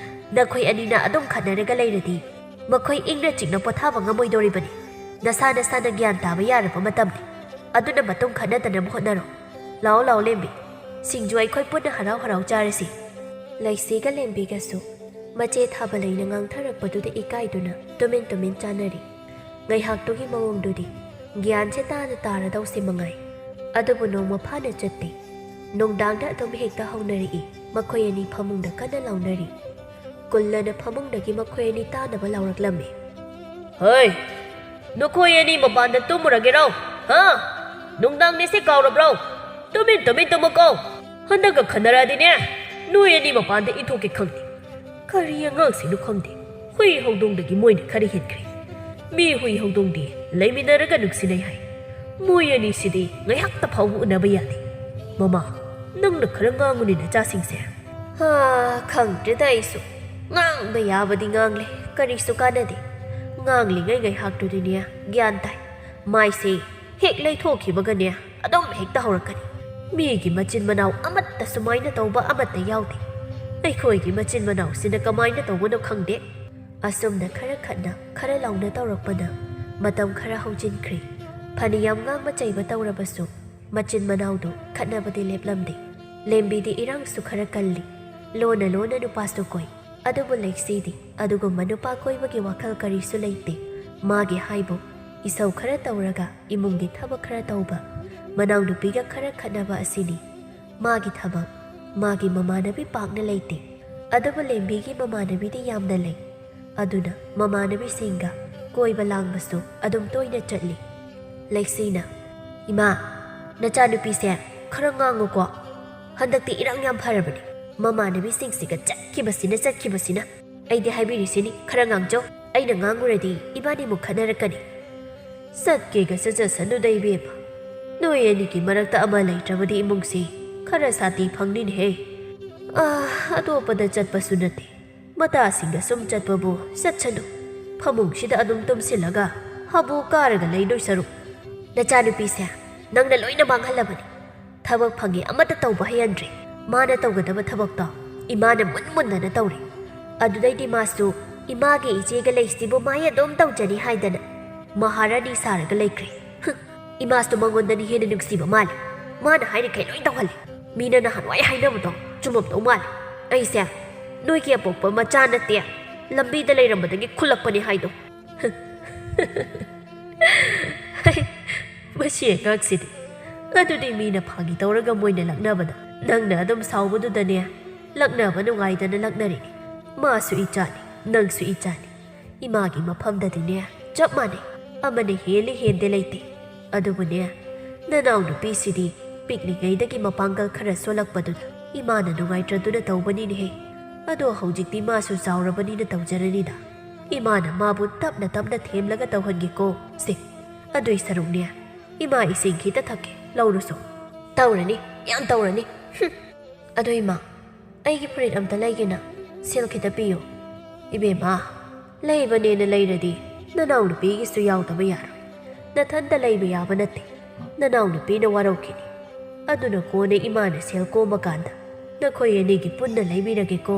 ꯅꯈꯣꯏ ꯑꯅꯤꯅ ꯑꯗꯨꯝ ꯈꯠꯅꯔꯒ ꯂꯩꯔꯗꯤ ꯃꯈꯣꯏ ꯏꯪꯅ ꯆꯤꯛꯅ ꯄꯣꯊꯥꯕ ꯉꯝꯃꯣꯏꯗꯧꯔꯤꯕꯅꯤ꯫ ꯅꯁꯥ ꯅꯁꯥꯅ ꯒ꯭ꯌꯥꯟ ꯇꯥꯕ ꯌꯥꯔꯕ ꯃꯇꯝꯅꯤ꯫ ꯑꯗꯨꯅ ꯃꯇꯨꯡ ꯈꯠꯅꯗꯅꯕ ꯍꯣꯠꯅꯔꯣ꯫ ꯂꯥꯛꯑꯣ ꯂꯥꯛꯑꯣ ꯂꯦꯝꯕꯤ, ꯁꯤꯡꯖꯨ ꯑꯩꯈꯣꯏ ꯄꯨꯟꯅ ꯍꯔꯥꯎ ꯍꯔꯥꯎ ꯆꯥꯔꯁꯤ꯫ ꯂꯩꯁꯤꯒ ꯂꯦꯝꯕꯤꯒꯁꯨ ꯃꯆꯦ ꯊꯥꯕꯂꯩꯅ ꯉꯥꯡꯊꯔꯛꯄꯗꯨꯗ ꯏꯀꯥꯏꯗꯨꯅ ꯇꯨꯃꯤꯟ ꯇꯨꯃꯤꯟ ꯆꯥꯅꯔꯤ꯫ ꯉꯥꯏꯍꯥꯛꯇꯨꯒꯤ ꯃꯑꯣꯡꯗꯨꯗꯤ ꯒ꯭ꯌꯥꯟꯁꯦ ꯇꯥꯅ ꯇꯥꯔꯗꯧꯁꯦ ꯃꯉꯥꯏ꯫ ꯑꯗꯨꯕꯨ ꯅꯣꯡꯃ ꯐꯥꯅ ꯆꯠꯇꯦ꯫ ꯅꯨꯡꯗꯥꯡꯗ ꯑꯗꯨꯝ ꯍꯦꯛꯇ ꯍꯧꯅꯔꯛꯏ꯫ ꯃꯈꯣꯏ ꯑꯅꯤ ꯐꯃꯨꯡꯗ ꯀꯟꯅ ꯂꯥꯎꯅꯔꯤ꯫ ꯀꯨꯜꯂꯅ ꯐꯃꯨꯡꯗꯒꯤ ꯃꯈꯣꯏ ꯑꯅꯤ ꯇꯥꯅꯕ ꯂꯥꯎꯔꯛꯂꯝꯃꯤ꯫ ꯍꯩ! ꯅꯈꯣꯏ ꯑꯅꯤ ꯃꯄꯥꯟꯗ ꯇꯨꯝꯃꯨꯔꯒꯦꯔꯣ? ꯍꯥ? ꯅꯨꯡꯗꯥꯡꯅꯤꯁꯦ ꯀꯥꯎꯔꯕ꯭ꯔꯣ? ꯇꯨꯃꯤꯟ ꯇꯨꯃꯤꯟ ꯇꯨꯝꯃꯨꯀꯣ꯫ ꯍꯟꯗꯛꯀ ꯈꯟꯅꯔꯛꯑꯗꯤꯅꯦ, ꯅꯣꯏ ꯑꯅꯤ ꯃꯄꯥꯟꯗ ꯏꯊꯣꯛꯀꯦ ꯈꯪꯗꯦ꯫ ꯀꯔꯤ ꯑꯉꯥꯡꯁꯤꯡꯅꯣ ꯈꯪꯗꯦ, ꯍꯨꯏ ꯍꯧꯗꯣꯡꯗꯒꯤ ꯃꯣꯏꯅ ꯈꯔ ꯍꯦꯟꯈ꯭ꯔꯦ꯫ ꯃꯤ ꯍꯨꯏ ꯍꯧꯗꯣꯡꯗꯤ ꯂꯩꯃꯤꯟꯅꯔꯒ ꯅꯨꯡꯁꯤꯅꯩ ꯍꯥꯏ꯫ ꯃꯣꯏ ꯑꯅꯤꯁꯤꯗꯤ ꯉꯥꯏꯍꯥꯛꯇ ꯐꯥꯎꯕ ꯎꯅꯕ ꯌꯥꯗꯦ꯫ ꯃꯃꯥ, ꯅꯪꯅ ꯈꯔ ꯉꯥꯡꯉꯨꯅꯦ ꯅꯆꯥꯁꯤꯡꯁꯦ꯫ ꯍꯥ, ꯈꯪꯗ꯭ꯔꯦꯗ ꯑꯩꯁꯨ꯫ ꯉꯥꯡꯕ ꯌꯥꯕꯗꯤ ꯉꯥꯡꯂꯦ, ꯀꯔꯤꯁꯨ ꯀꯥꯟꯅꯗꯦ꯫ ꯉꯥꯡꯂꯤꯉꯩ ꯉꯥꯏꯍꯥꯛꯇꯨꯗꯤꯅꯦ ꯒ꯭ꯌꯥꯟ ꯇꯥꯏ꯫ ꯃꯥꯏꯁꯦ ꯍꯦꯛ ꯂꯩꯊꯣꯛꯈꯤꯕꯒꯅꯦ ꯑꯗꯨꯝ ꯍꯦꯛꯇ ꯍꯧꯔꯛꯀꯅꯤ꯫ ꯃꯤꯒꯤ ꯃꯆꯤꯟ ꯃꯅꯥꯎ ꯑꯃꯠꯇ ꯁꯨꯃꯥꯏꯅ ꯇꯧꯕ ꯑꯃꯠꯇ ꯌꯥꯎꯗꯦ꯫ ꯑꯩꯈꯣꯏꯒꯤ ꯃꯆꯤꯟ ꯃꯅꯥꯎꯁꯤꯅ ꯀꯃꯥꯏꯅ ꯇꯧꯕꯅꯣ ꯈꯪꯗꯦ꯫ ꯑꯁꯨꯝꯅ ꯈꯔ ꯈꯠꯅ, ꯈꯔ ꯂꯥꯎꯅ ꯇꯧꯔꯛꯄꯅ ꯃꯇꯝ ꯈꯔ ꯍꯧꯖꯤꯟꯈ꯭ꯔꯦ꯫ ꯐꯅꯌꯥꯝ ꯉꯥꯡꯕ ꯆꯩꯕ ꯇꯧꯔꯕꯁꯨ ꯃꯆꯤꯟ ꯃꯅꯥꯎꯗꯨ ꯈꯠꯅꯕꯗꯤ ꯂꯦꯞꯂꯝꯗꯦ꯫ ꯂꯦꯝꯕꯤꯗꯤ ꯏꯔꯥꯡꯁꯨ ꯈꯔ ꯀꯜꯂꯤ꯫ ꯂꯣꯟꯅ ꯂꯣꯟꯅ ꯅꯨꯄꯥꯁꯨ ꯀꯣꯏ꯫ ꯑꯗꯨꯕꯨ ꯂꯩꯁꯤꯗꯤ ꯑꯗꯨꯒꯨꯝꯕ ꯅꯨꯄꯥ ꯀꯣꯏꯕꯒꯤ ꯋꯥꯈꯜ ꯀꯔꯤꯁꯨ ꯂꯩꯇꯦ꯫ ꯃꯥꯒꯤ ꯍꯥꯏꯕꯨ ꯏꯁꯧ ꯈꯔ ꯇꯧꯔꯒ ꯏꯃꯨꯡꯒꯤ ꯊꯕꯛ ꯈꯔ ꯇꯧꯕ, ꯃꯅꯥꯎꯅꯨꯄꯤꯒ ꯈꯔ ꯈꯠꯅꯕ ꯑꯁꯤꯅꯤ꯫ ꯃꯥꯒꯤ ꯊꯕꯛ, ꯃꯥꯒꯤ ꯃꯃꯥꯟꯅꯕꯤ ꯄꯥꯛꯅ ꯂꯩꯇꯦ꯫ ꯑꯗꯨꯕꯨ ꯂꯦꯝꯕꯤꯒꯤ ꯃꯃꯥꯟꯅꯕꯤꯗꯤ ꯌꯥꯝꯅ ꯂꯩ꯫ ꯑꯗꯨꯅ ꯃꯃꯥꯟꯅꯕꯤꯁꯤꯡꯒ ꯀꯣꯏꯕ ꯂꯥꯡꯕꯁꯨ ꯑꯗꯨꯝ ꯇꯣꯏꯅ ꯆꯠꯂꯤ꯫ ꯂꯩꯁꯤꯅ, "ꯏꯃꯥ, ꯅꯆꯥꯅꯨꯄꯤꯁꯦ ꯈꯔ ꯉꯥꯡꯉꯨꯀꯣ꯫ ꯍꯟꯗꯛꯇꯤ ꯏꯔꯥꯡ ꯌꯥꯝ ꯐꯔꯕꯅꯤ꯫ ꯃꯃꯥꯟꯅꯕꯤꯁꯤꯡꯁꯤꯒ ꯆꯠꯈꯤꯕꯁꯤꯅ ꯆꯠꯈꯤꯕꯁꯤꯅ꯫ ꯑꯩꯗꯤ ꯍꯥꯏꯕꯤꯔꯤꯁꯤꯅꯤ, ꯈꯔ ꯉꯥꯡꯖꯧ꯫ ꯑꯩꯅ ꯉꯥꯡꯉꯨꯔꯗꯤ ꯏꯕꯥꯅꯤꯃꯨꯛ ꯈꯠꯅꯔꯛꯀꯅꯤ꯫ ꯆꯠꯀꯦꯒ ꯆꯠꯆꯁꯅꯨꯗ ꯏꯕꯦꯝꯃ꯫ ꯅꯣꯏ ꯑꯅꯤꯒꯤ ꯃꯔꯛꯇ ꯑꯃ ꯂꯩꯇ꯭ꯔꯕꯗꯤ ꯏꯃꯨꯡꯁꯤ ꯈꯔ ꯁꯥꯟꯇꯤ ꯐꯪꯅꯤꯅꯦꯍꯦ꯫ ꯑꯥ, ꯑꯇꯣꯞꯄꯗ ꯆꯠꯄꯁꯨ ꯅꯠꯇꯦ꯫ ꯃꯇꯥꯁꯤꯡꯗ ꯁꯨꯝ ꯆꯠꯄꯕꯨ ꯆꯠꯁꯅꯨ꯫ ꯐꯃꯨꯡꯁꯤꯗ ꯑꯗꯨꯝ ꯇꯨꯝꯁꯤꯜꯂꯒ ꯍꯥꯕꯨ ꯀꯥꯔꯒ ꯂꯩꯗꯣꯏ ꯁꯔꯨꯛ꯫ ꯅꯆꯥꯅꯨꯄꯤꯁꯦ ꯅꯪꯅ ꯂꯣꯏꯅ ꯃꯥꯡꯍꯜꯂꯕꯅꯤ꯫ ꯊꯕꯛ ꯐꯪꯉꯦ ꯑꯃꯠꯇ ꯇꯧꯕ ꯍꯩꯍꯟꯗ꯭ꯔꯦ꯫ ꯃꯥꯅ ꯇꯧꯒꯗꯕ ꯊꯕꯛꯇꯣ ꯏꯃꯥꯅ ꯃꯨꯟ ꯃꯨꯟꯗꯅ ꯇꯧꯔꯦ꯫ ꯑꯗꯨꯗꯩꯗꯤ ꯃꯥꯁꯨ ꯏꯃꯥꯒꯤ ꯏꯆꯦꯒ ꯂꯩꯁꯤꯕꯨ ꯃꯥꯏ ꯑꯗꯨꯝ ꯇꯧꯖꯅꯤ ꯍꯥꯏꯗꯅ ꯃꯍꯥꯔꯥꯅꯤ ꯁꯥꯔꯒ ꯂꯩꯈ꯭ꯔꯦ꯫ ꯍꯨꯝ, ꯏꯃꯥꯁꯨ ꯃꯉꯣꯟꯗꯅꯤ ꯍꯦꯟꯅ ꯅꯨꯡꯁꯤꯕ ꯃꯥꯜꯂꯦ꯫ ꯃꯥꯅ ꯍꯥꯏꯔꯤꯈꯩ ꯂꯣꯏ ꯇꯧꯍꯜꯂꯦ꯫ ꯃꯤꯅ ꯅꯍꯥꯟꯋꯥꯏ ꯍꯥꯏꯅꯕꯗꯣ ꯆꯨꯝꯃꯝꯗꯧ ꯃꯥꯜꯂꯦ꯫ ꯑꯩꯁꯦ ꯅꯣꯏꯒꯤ ꯑꯄꯣꯛꯄ ꯃꯆꯥ ꯅꯠꯇꯦ, ꯂꯝꯕꯤꯗ ꯂꯩꯔꯝꯕꯗꯒꯤ ꯈꯨꯜꯂꯛꯄꯅꯦ ꯍꯥꯏꯗꯣ꯫ ꯍꯩ, ꯃꯁꯤ ꯑꯉꯥꯡꯁꯤꯗꯤ꯫ ꯑꯗꯨꯗꯤ ꯃꯤꯅ ꯐꯥꯒꯤ ꯇꯧꯔꯒ ꯃꯣꯏꯅ ꯂꯛꯅꯕꯗ ꯅꯪꯅ ꯑꯗꯨꯝ ꯁꯥꯎꯕꯗꯨꯗꯅꯦ ꯂꯛꯅꯕ ꯅꯨꯡꯉꯥꯏꯗꯅ ꯂꯛꯅꯔꯤꯅꯤ꯫ ꯃꯥꯁꯨ ꯏꯆꯥꯅꯤ, ꯅꯪꯁꯨ ꯏꯆꯥꯅꯤ꯫ ꯏꯃꯥꯒꯤ ꯃꯐꯝꯗꯗꯤꯅꯦ ꯆꯞ ꯃꯥꯟꯅꯩ꯫ ꯑꯃꯅ ꯍꯦꯜꯂꯤ ꯍꯦꯟꯗꯦ ꯂꯩꯇꯦ꯫ ꯑꯗꯨꯕꯨꯅꯦ, ꯅꯅꯥꯎ ꯅꯨꯄꯤꯁꯤꯗꯤ ꯄꯤꯛꯂꯤꯉꯩꯗꯒꯤ ꯃꯄꯥꯡꯒꯜ ꯈꯔ ꯁꯣꯜꯂꯛꯄꯗꯨꯗ ꯏꯃꯥꯅ ꯅꯨꯡꯉꯥꯏꯇ꯭ꯔꯗꯨꯅ ꯇꯧꯕꯅꯤꯅꯦꯍꯦ꯫ ꯑꯗꯣ ꯍꯧꯖꯤꯛꯇꯤ ꯃꯥꯁꯨ ꯆꯥꯎꯔꯕꯅꯤꯅ ꯇꯧꯖꯔꯅꯤꯗ꯫ ꯏꯃꯥꯅ ꯃꯥꯕꯨ ꯇꯞꯅ ꯇꯞꯅ ꯊꯦꯝꯂꯒ ꯇꯧꯍꯟꯒꯦꯀꯣ꯫ ꯁꯦ, ꯑꯗꯨꯏ ꯁꯔꯨꯛꯅꯦ, ꯏꯃꯥ ꯏꯁꯤꯡ ꯈꯤꯇ ꯊꯛꯀꯦ, ꯂꯧꯔꯨꯁꯣ꯫ ꯇꯧꯔꯅꯤ, ꯌꯥꯝ ꯇꯧꯔꯅꯤ꯫ ꯍꯨꯝ꯫ ꯑꯗꯣ ꯏꯃꯥ, ꯑꯩꯒꯤ ꯐꯨꯔꯤꯠ ꯑꯝꯇ ꯂꯩꯒꯦꯅ, ꯁꯦꯜ ꯈꯤꯇ ꯄꯤꯌꯨ꯫ ꯏꯕꯦꯝꯃ, ꯂꯩꯕꯅꯦꯅ ꯂꯩꯔꯗꯤ ꯅꯅꯥꯎ ꯅꯨꯄꯤꯒꯤꯁꯨ ꯌꯥꯎꯗꯕ ꯌꯥꯔꯣꯏ꯫ ꯅꯊꯟꯇ ꯂꯩꯕ ꯌꯥꯕ ꯅꯠꯇꯦ꯫ ꯅꯅꯥꯎ ꯅꯨꯄꯤꯅ ꯋꯥꯔꯧꯈꯤꯅꯤ꯫ ꯑꯗꯨꯅ ꯀꯣꯟꯅ ꯏꯃꯥꯅ ꯁꯦꯜ ꯀꯣꯝꯃꯀꯥꯟꯗ ꯅꯈꯣꯏ ꯑꯅꯤꯒꯤ ꯄꯨꯟꯅ ꯂꯩꯕꯤꯔꯒꯦꯀꯣ꯫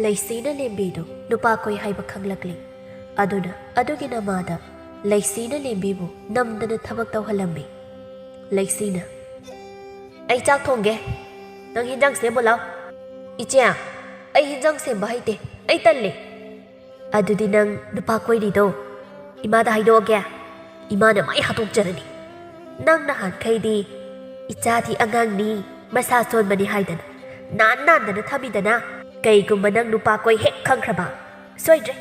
ꯂꯩꯁꯤꯅ ꯂꯦꯝꯕꯤꯗꯨ ꯅꯨꯄꯥ ꯀꯣꯏ ꯍꯥꯏꯕ ꯈꯪꯂꯛꯂꯤ꯫ ꯑꯗꯨꯅ ꯑꯗꯨꯒꯤ ꯅꯃꯥꯗ ꯂꯩꯁꯤꯅ ꯂꯦꯝꯕꯤꯕꯨ ꯅꯝꯗꯅ ꯊꯕꯛ ꯇꯧꯍꯜꯂꯝꯃꯤ꯫ ꯂꯩꯁꯤꯅ, "ꯑꯩ ꯆꯥꯛ ꯊꯣꯡꯒꯦ꯫ ꯅꯪ ꯍꯤꯟꯖꯥꯡ ꯁꯦꯝꯃꯣ ꯂꯥꯎ꯫" "ꯏꯆꯦ, ꯑꯩ ꯍꯤꯟꯖꯥꯡ ꯁꯦꯝꯕ ꯍꯩꯇꯦ꯫ ꯑꯩ ꯇꯜꯂꯦ꯫" "ꯑꯗꯨꯗꯤ ꯅꯪ ꯅꯨꯄꯥ ꯀꯣꯏꯔꯤꯗꯣ ꯏꯃꯥꯗ ꯍꯥꯏꯗꯣꯛꯑꯒꯦ꯫ ꯏꯃꯥꯅ ꯃꯥꯏ ꯍꯥꯠꯇꯣꯛꯆꯔꯅꯤ꯫ ꯅꯪ ꯅꯍꯥꯟꯈꯩꯗꯤ ꯏꯆꯥꯗꯤ ꯑꯉꯥꯡꯅꯤ, ꯃꯁꯥ ꯁꯣꯟꯕꯅꯤ ꯍꯥꯏꯗꯅ ꯅꯥꯟ ꯅꯥꯟꯗꯅ ꯊꯝꯃꯤꯗꯅ꯫ ꯀꯩꯒꯨꯝꯕ ꯅꯪ ꯅꯨꯄꯥ ꯀꯣꯏ ꯍꯦꯛ ꯈꯪꯈ꯭ꯔꯕ, ꯁꯣꯏꯗ꯭ꯔꯦ,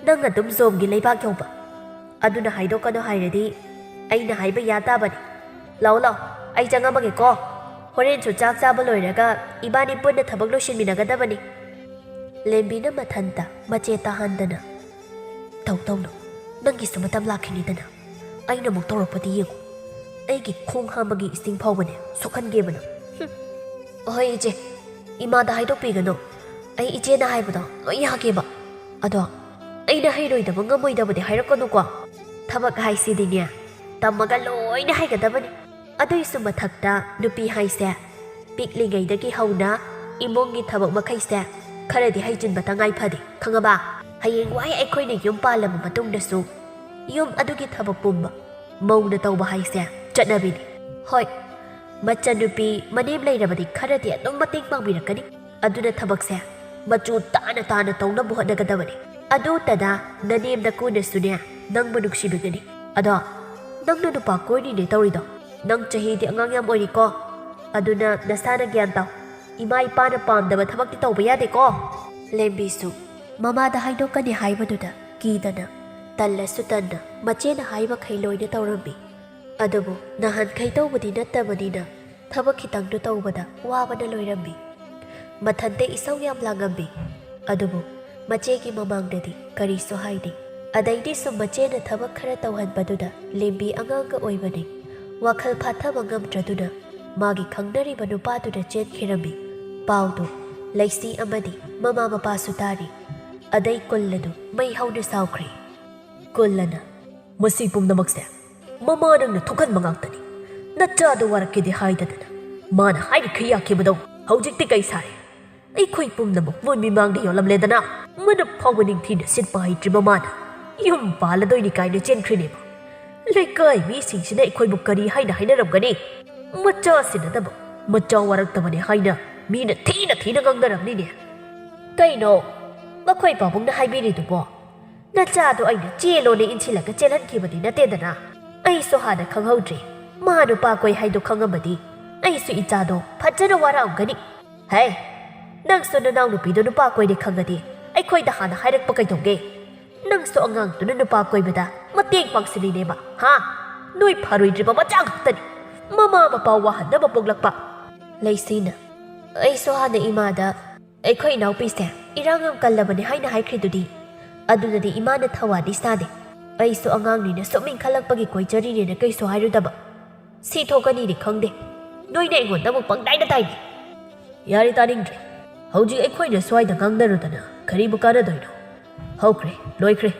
ꯅꯪ ꯑꯗꯨꯝ ꯖꯣꯝꯒꯤ ꯂꯩꯕꯥꯛ ꯌꯧꯕ꯫ ꯑꯗꯨꯅ ꯍꯥꯏꯗꯣꯛꯀꯅꯨ ꯍꯥꯏꯔꯗꯤ ꯑꯩꯅ ꯍꯥꯏꯕ ꯌꯥ ꯇꯥꯕꯅꯤ꯫ ꯂꯥꯛꯑꯣ, ꯂꯥꯛꯑꯣ, ꯑꯩ ꯆꯪꯉꯝꯃꯒꯦꯀꯣ꯫" ꯍꯣꯔꯦꯟꯁꯨ ꯆꯥꯛ ꯆꯥꯕ ꯂꯣꯏꯔꯒ ꯏꯕꯥꯅꯤ ꯄꯨꯟꯅ ꯊꯕꯛ ꯂꯣꯏꯁꯤꯟꯃꯤꯟꯅꯒꯗꯕꯅꯤ꯫ ꯂꯦꯝꯕꯤꯅ ꯃꯊꯟꯇ ꯃꯆꯦ ꯇꯥꯍꯟꯗꯅ, "ꯇꯧ ꯇꯧꯅꯣ, ꯅꯪꯒꯤꯁꯨ ꯃꯇꯝ ꯂꯥꯛꯈꯤꯅꯤꯗꯅ꯫ ꯑꯩꯅ ꯑꯃꯨꯛ ꯇꯧꯔꯛꯄꯗꯤ ꯌꯦꯡꯉꯨ, ꯑꯩꯒꯤ ꯈꯣꯡ ꯍꯥꯝꯕꯒꯤ ꯏꯁꯤꯡ ꯐꯥꯎꯕꯅꯦ ꯁꯣꯛꯍꯟꯒꯦꯕ ꯅꯪ꯫" "ꯍꯨꯝ, ꯑꯍꯣꯏ ꯏꯆꯦ, ꯏꯃꯥꯗ ꯍꯥꯏꯗꯣꯛꯄꯤꯒꯅꯨ꯫ ꯑꯩ ꯏꯆꯦꯅ ꯍꯥꯏꯕꯗꯣ ꯂꯣꯏ ꯌꯥꯒꯦꯕ꯫ ꯑꯗꯣ ꯑꯩꯅ ꯍꯩꯔꯣꯏꯗꯕ ꯉꯝꯃꯣꯏꯗꯕꯗꯤ ꯍꯥꯏꯔꯛꯀꯅꯨꯀꯣ꯫ ꯊꯕꯛ ꯍꯥꯏꯁꯤꯗꯤꯅꯦ, ꯇꯝꯃꯒ ꯂꯣꯏꯅ ꯍꯩꯒꯗꯕꯅꯤ꯫ ꯑꯗꯨꯏꯁꯨ ꯃꯊꯛꯇ ꯅꯨꯄꯤ ꯍꯥꯏꯁꯦ ꯄꯤꯛꯂꯤꯉꯩꯗꯒꯤ ꯍꯧꯅ ꯏꯃꯨꯡꯒꯤ ꯊꯕꯛ ꯃꯈꯩꯁꯦ ꯈꯔꯗꯤ ꯍꯩꯖꯤꯟꯕ ꯇꯉꯥꯏ ꯐꯗꯦ, ꯈꯪꯉꯕ? ꯍꯌꯦꯡꯋꯥꯏ ꯑꯩꯈꯣꯏꯅ ꯌꯨꯝ ꯄꯥꯜꯂꯕ ꯃꯇꯨꯡꯗꯁꯨ ꯌꯨꯝ ꯑꯗꯨꯒꯤ ꯊꯕꯛ ꯄꯨꯝꯕ ꯃꯧꯅ ꯇꯧꯕ ꯍꯥꯏꯁꯦ ꯆꯠꯅꯕꯤꯅꯤ꯫ ꯍꯣꯏ, ꯃꯆꯟꯅꯨꯄꯤ ꯃꯅꯦꯝ ꯂꯩꯔꯕꯗꯤ ꯈꯔꯗꯤ ꯑꯗꯨꯝ ꯃꯇꯦꯡ ꯄꯥꯡꯕꯤꯔꯛꯀꯅꯤ꯫ ꯑꯗꯨꯅ ꯊꯕꯛꯁꯦ ꯃꯆꯨ ꯇꯥꯅ ꯇꯥꯅ ꯇꯧꯅꯕ ꯍꯣꯠꯅꯒꯗꯕꯅꯤ꯫ ꯑꯗꯨꯇꯗ ꯅꯅꯦꯝ ꯅꯀꯨꯅꯁꯨꯅꯦ ꯅꯪꯕꯨ ꯅꯨꯡꯁꯤꯕꯤꯒꯅꯤ꯫ ꯑꯗꯣ ꯅꯪꯅ ꯅꯨꯄꯥ ꯀꯣꯏꯔꯤꯅꯦ ꯇꯧꯔꯤꯗꯣ, ꯅꯪ ꯆꯍꯤꯗꯤ ꯑꯉꯥꯡ ꯌꯥꯝ ꯑꯣꯏꯔꯤꯀꯣ꯫ ꯑꯗꯨꯅ ꯅꯁꯥꯅ ꯒ꯭ꯌꯥꯟ ꯇꯥꯎ꯫ ꯏꯃꯥ ꯏꯄꯥꯅ ꯄꯥꯝꯗꯕ ꯊꯕꯛꯇꯤ ꯇꯧꯕ ꯌꯥꯗꯦꯀꯣ꯫" ꯂꯦꯝꯕꯤꯁꯨ ꯃꯃꯥꯗ ꯍꯥꯏꯗꯣꯛꯀꯅꯤ ꯍꯥꯏꯕꯗꯨꯗ ꯀꯤꯗꯅ ꯇꯜꯂꯁꯨ ꯇꯟꯅ ꯃꯆꯦꯅ ꯍꯥꯏꯕꯈꯩ ꯂꯣꯏꯅ ꯇꯧꯔꯝꯃꯤ꯫ ꯑꯗꯨꯕꯨ ꯅꯍꯥꯟꯈꯩ ꯇꯧꯕꯗꯤ ꯅꯠꯇꯕꯅꯤꯅ ꯊꯕꯛ ꯈꯤꯇꯪꯗꯨ ꯇꯧꯕꯗ ꯋꯥꯕꯅ ꯂꯣꯏꯔꯝꯃꯤ꯫ ꯃꯊꯟꯇ ꯏꯁꯧ ꯌꯥꯝ ꯂꯥꯡꯉꯝꯃꯤ꯫ ꯑꯗꯨꯕꯨ ꯃꯆꯦꯒꯤ ꯃꯃꯥꯡꯗꯗꯤ ꯀꯔꯤꯁꯨ ꯍꯥꯏꯗꯦ꯫ ꯑꯗꯩꯗꯤ ꯁꯨꯝ ꯃꯆꯦꯅ ꯊꯕꯛ ꯈꯔ ꯇꯧꯍꯟꯕꯗꯨꯗ ꯂꯦꯝꯕꯤ ꯑꯉꯥꯡꯒ ꯑꯣꯏꯕꯅꯤ꯫ ꯋꯥꯈꯜ ꯐꯥꯊꯕ ꯉꯝꯗ꯭ꯔꯗꯨꯅ ꯃꯥꯒꯤ ꯈꯪꯅꯔꯤꯕ ꯅꯨꯄꯥꯗꯨꯗ ꯆꯦꯟꯈꯤꯔꯝꯃꯤ꯫ ꯄꯥꯎꯗꯨ ꯂꯩꯁꯤ ꯑꯃꯗꯤ ꯃꯃꯥ ꯃꯄꯥꯁꯨ ꯇꯥꯔꯤ꯫ ꯑꯗꯩ ꯀꯨꯜꯂꯗꯨ ꯃꯩ ꯍꯧꯅ ꯁꯥꯎꯈ꯭ꯔꯦ꯫ ꯀꯨꯜꯂꯅ, "ꯃꯁꯤ ꯄꯨꯝꯅꯃꯛꯁꯦ ꯃꯃꯥ ꯅꯪꯅ ꯊꯣꯛꯍꯟꯕ ꯉꯥꯛꯇꯅꯤ꯫ ꯅꯆꯥꯗꯣ ꯋꯥꯔꯛꯀꯦꯗꯤ ꯍꯥꯏꯗꯗꯅ ꯃꯥꯅ ꯍꯥꯏꯔꯤꯈꯩ ꯌꯥꯈꯤꯕꯗꯧ ꯍꯧꯖꯤꯛꯇꯤ ꯀꯩ ꯁꯥꯔꯦ? ꯑꯩꯈꯣꯏ ꯄꯨꯝꯅꯃꯛ ꯃꯣꯏ ꯃꯤꯃꯥꯡꯗ ꯌꯣꯜꯂꯝꯂꯦꯗꯅ꯫ ꯃꯅꯞ ꯐꯥꯎꯕ ꯅꯤꯡꯊꯤꯅ ꯁꯤꯠꯄ ꯍꯩꯇ꯭ꯔꯤꯕ ꯃꯥꯅ ꯌꯨꯝ ꯄꯥꯜꯂꯗꯣꯏꯅꯤ ꯀꯥꯏꯅ ꯆꯦꯟꯈ꯭ꯔꯤꯅꯦꯕ꯫ ꯂꯩꯀꯥꯏ ꯃꯤꯁꯤꯡꯁꯤꯅ ꯑꯩꯈꯣꯏꯕꯨ ꯀꯔꯤ ꯍꯥꯏꯅ ꯍꯥꯏꯅꯔꯝꯒꯅꯤ? ꯃꯆꯥ ꯁꯤꯟꯅꯗꯕ, ꯃꯆꯥ ꯋꯥꯔꯛꯇꯕꯅꯤ ꯍꯥꯏꯅ ꯃꯤꯅ ꯊꯤꯅ ꯊꯤꯅ ꯉꯥꯡꯅꯔꯝꯅꯤꯅꯦ꯫" "ꯀꯩꯅꯣ ꯃꯈꯣꯏ ꯄꯥꯕꯨꯡꯅ ꯍꯥꯏꯕꯤꯔꯤꯗꯨꯕꯣ? ꯅꯆꯥꯗꯣ ꯑꯩꯅ ꯆꯦꯜꯂꯣꯅ ꯏꯟꯁꯤꯜꯂꯒ ꯆꯦꯜꯍꯟꯈꯤꯕꯗꯤ ꯅꯠꯇꯦꯗꯅ꯫ ꯑꯩꯁꯨ ꯍꯥꯟꯅ ꯈꯪꯍꯧꯗ꯭ꯔꯦ꯫ ꯃꯥ ꯅꯨꯄꯥ ꯀꯣꯏ ꯍꯥꯏꯗꯣ ꯈꯪꯉꯝꯃꯗꯤ ꯑꯩꯁꯨ ꯏꯆꯥꯗꯣ ꯐꯖꯅ ꯋꯥꯔꯛꯑꯝꯒꯅꯤ꯫" "ꯍꯦ, ꯅꯪꯁꯨ ꯅꯅꯥꯎ ꯅꯨꯄꯤꯗꯣ ꯅꯨꯄꯥ ꯀꯣꯏꯔꯦ ꯈꯪꯉꯗꯤ ꯑꯩꯈꯣꯏꯗ ꯍꯥꯟꯅ ꯍꯥꯏꯔꯛꯄ ꯀꯩꯗꯧꯒꯦ? ꯅꯪꯁꯨ ꯑꯉꯥꯡꯗꯨꯅ ꯅꯨꯄꯥ ꯀꯣꯏꯕꯗ ꯃꯇꯦꯡ ꯄꯥꯡꯁꯤꯜꯂꯤꯅꯦꯕ, ꯍꯥ? ꯅꯣꯏ ꯐꯔꯣꯏꯗ꯭ꯔꯤꯕ ꯃꯆꯥ ꯉꯥꯛꯇꯅꯤ꯫ ꯃꯃꯥ ꯃꯄꯥ ꯋꯥꯍꯟꯅꯕ ꯄꯣꯛꯂꯛꯄ꯫ ꯂꯩꯁꯤꯅ, ꯑꯩꯁꯨ ꯍꯥꯟꯅ ꯏꯃꯥꯗ ꯑꯩꯈꯣꯏ ꯏꯅꯥꯎꯄꯤꯁꯦ ꯏꯔꯥꯡ ꯌꯥꯝ ꯀꯜꯂꯕꯅꯦ ꯍꯥꯏꯅ ꯍꯥꯏꯈ꯭ꯔꯤꯗꯨꯗꯤ꯫ ꯑꯗꯨꯗꯗꯤ ꯏꯃꯥꯅ ꯊꯧꯋꯥꯗꯤ ꯁꯥꯗꯦ꯫ ꯑꯩꯁꯨ ꯑꯉꯥꯡꯅꯤꯅ ꯁꯨꯝ ꯏꯟꯈꯠꯂꯛꯄꯒꯤ ꯀꯣꯏꯖꯔꯤꯅꯦꯅ ꯀꯩꯁꯨ ꯍꯥꯏꯔꯨꯗꯕ꯫ ꯁꯤ ꯊꯣꯛꯀꯅꯤꯗꯤ ꯈꯪꯗꯦ꯫ ꯅꯣꯏꯅ ꯑꯩꯉꯣꯟꯗ ꯑꯃꯨꯛ ꯄꯪꯗꯥꯏꯗ ꯇꯥꯏꯅꯦ꯫ ꯌꯥꯔꯦ, ꯇꯥꯅꯤꯡꯗ꯭ꯔꯦ꯫ ꯍꯧꯖꯤꯛ ꯑꯩꯈꯣꯏꯅ ꯁ꯭ꯋꯥꯏꯗ ꯉꯥꯡꯅꯔꯨꯗꯅ ꯀꯔꯤꯕꯨ ꯀꯥꯟꯅꯗꯣꯏꯅꯣ? ꯍꯧꯈ꯭ꯔꯦ, ꯂꯣꯏꯈ꯭ꯔꯦ꯫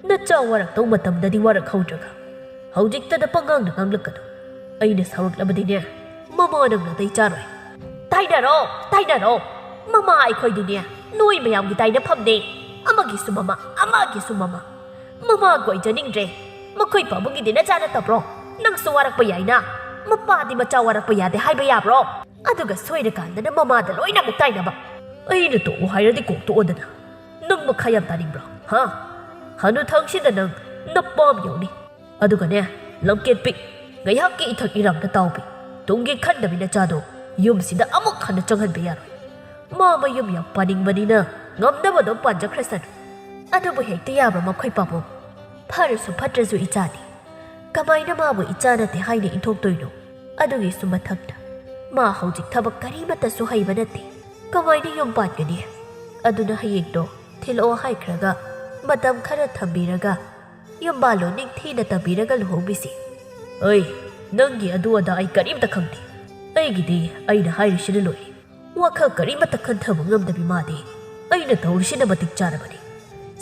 ꯅꯆꯥ ꯋꯥꯔꯛꯇꯧ ꯃꯇꯝꯗꯗꯤ ꯋꯥꯔꯛꯍꯧꯗ꯭ꯔꯒ ꯍꯧꯖꯤꯛꯇꯗ ꯄꯉꯥꯡꯗ ꯉꯥꯡꯂꯛꯀꯅꯨ꯫ ꯑꯩꯅ ꯁꯥꯎꯔꯛꯂꯕꯗꯤꯅꯦ, ꯃꯃꯥ ꯅꯪ ꯅꯥꯇꯩ ꯆꯥꯔꯣꯏ꯫ ꯇꯥꯏꯅꯔꯣ, ꯇꯥꯏꯅꯔꯣ꯫ ꯃꯃꯥ ꯑꯩꯈꯣꯏꯗꯤꯅꯦ, ꯅꯣꯏ ꯃꯌꯥꯝꯒꯤ ꯇꯥꯏꯅꯐꯝꯅꯦ꯫ ꯑꯃꯒꯤꯁꯨ ꯃꯃꯥ, ꯑꯃꯒꯤꯁꯨ ꯃꯃꯥ꯫ ꯃꯃꯥ ꯀꯣꯏꯖꯅꯤꯡꯗ꯭ꯔꯦ꯫ ꯃꯈꯣꯏ ꯄꯥꯕꯨꯡꯒꯤꯗꯤ ꯅꯆꯥ ꯅꯠꯇꯕ꯭ꯔꯣ? ꯅꯪꯁꯨ ꯋꯥꯔꯛꯄ ꯌꯥꯏꯅ꯫ ꯃꯄꯥꯗꯤ ꯃꯆꯥ ꯋꯥꯔꯛꯄ ꯌꯥꯗꯦ ꯍꯥꯏꯕ ꯌꯥꯕ꯭ꯔꯣ? ꯑꯗꯨꯒ ꯁꯣꯏꯔꯀꯥꯟꯗꯅ ꯃꯃꯥꯗ ꯂꯣꯏꯅ ꯑꯃꯨꯛ ꯇꯥꯏꯅꯕ꯫ ꯑꯩꯅ ꯇꯣꯛꯑꯣ ꯍꯥꯏꯔꯗꯤ ꯀꯣꯛ ꯇꯣꯛꯑꯣꯗꯅ꯫ ꯅꯪ ꯃꯈꯥ ꯌꯥꯝ ꯇꯥꯅꯤꯡꯕ꯭ꯔꯣ? ꯍꯥ? ꯍꯅꯨꯊꯪꯁꯤꯗ ꯅꯪ ꯅꯄꯥꯝ ꯌꯧꯅꯤ꯫ ꯑꯗꯨꯒꯅꯦ, ꯂꯝꯀꯦꯠꯄꯤ, ꯉꯥꯏꯍꯥꯛꯀꯤ ꯏꯊꯛ ꯏꯔꯥꯡꯗ ꯇꯥꯎꯕꯤ, ꯇꯨꯡꯒꯤ ꯈꯟꯗꯕꯤ ꯅꯆꯥꯗꯣ ꯌꯨꯝꯁꯤꯗ ꯑꯃꯨꯛ ꯍꯟꯅ ꯆꯪꯍꯟꯕ ꯌꯥꯔꯣꯏ꯫ ꯃꯥ ꯃꯌꯨꯝ ꯌꯥꯝ ꯄꯥꯅꯤꯡꯕꯅꯤꯅ ꯉꯝꯅꯕ ꯑꯗꯨꯝ ꯄꯥꯟꯖꯈ꯭ꯔꯁꯅꯨ꯫ ꯑꯗꯨꯕꯨ ꯍꯦꯛꯇ ꯌꯥꯕ꯭ꯔꯣ ꯃꯈꯣꯏ ꯄꯥꯕꯨꯡ? ꯐꯔꯁꯨ ꯐꯠꯇ꯭ꯔꯁꯨ ꯏꯆꯥꯅꯤ꯫ ꯀꯃꯥꯏꯅ ꯃꯥꯕꯨ ꯏꯆꯥ ꯅꯠꯇꯦ ꯍꯥꯏꯅ ꯏꯟꯊꯣꯛꯇꯣꯏꯅꯣ? ꯑꯗꯨꯒꯤꯁꯨ ꯃꯊꯛꯇ, ꯃꯥ ꯍꯧꯖꯤꯛ ꯊꯕꯛ ꯀꯔꯤꯃꯠꯇꯁꯨ ꯍꯩꯕ ꯅꯠꯇꯦ꯫ ꯀꯃꯥꯏꯅ ꯌꯨꯝ ꯄꯥꯟꯒꯅꯤ? ꯑꯗꯨꯅ ꯍꯌꯦꯡꯗꯣ ꯊꯤꯜꯂꯛꯑꯣ ꯍꯥꯏꯈ꯭ꯔꯒ, ꯃꯇꯝ ꯈꯔ ꯊꯝꯕꯤꯔꯒ, ꯌꯨꯝꯕꯥꯜꯂꯣ ꯅꯤꯡꯊꯤꯅ ꯇꯝꯕꯤꯔꯒ ꯂꯨꯍꯣꯡꯕꯤꯁꯤ꯫ ꯑꯩ, ꯅꯪꯒꯤ ꯑꯗꯨ ꯑꯗꯥ ꯑꯩ ꯀꯔꯤꯝꯇ ꯈꯪꯗꯦ꯫ ꯑꯩꯒꯤꯗꯤ ꯑꯩꯅ ꯍꯥꯏꯔꯤꯁꯤꯅ ꯂꯣꯏꯔꯦ꯫ ꯋꯥꯈꯜ ꯀꯔꯤꯃꯠꯇ ꯈꯟꯊꯕ ꯉꯝꯗꯕꯤ ꯃꯥꯗꯤ꯫ ꯑꯩꯅ ꯇꯧꯔꯤꯁꯤꯅ ꯃꯇꯤꯛ ꯆꯥꯔꯕꯅꯤ꯫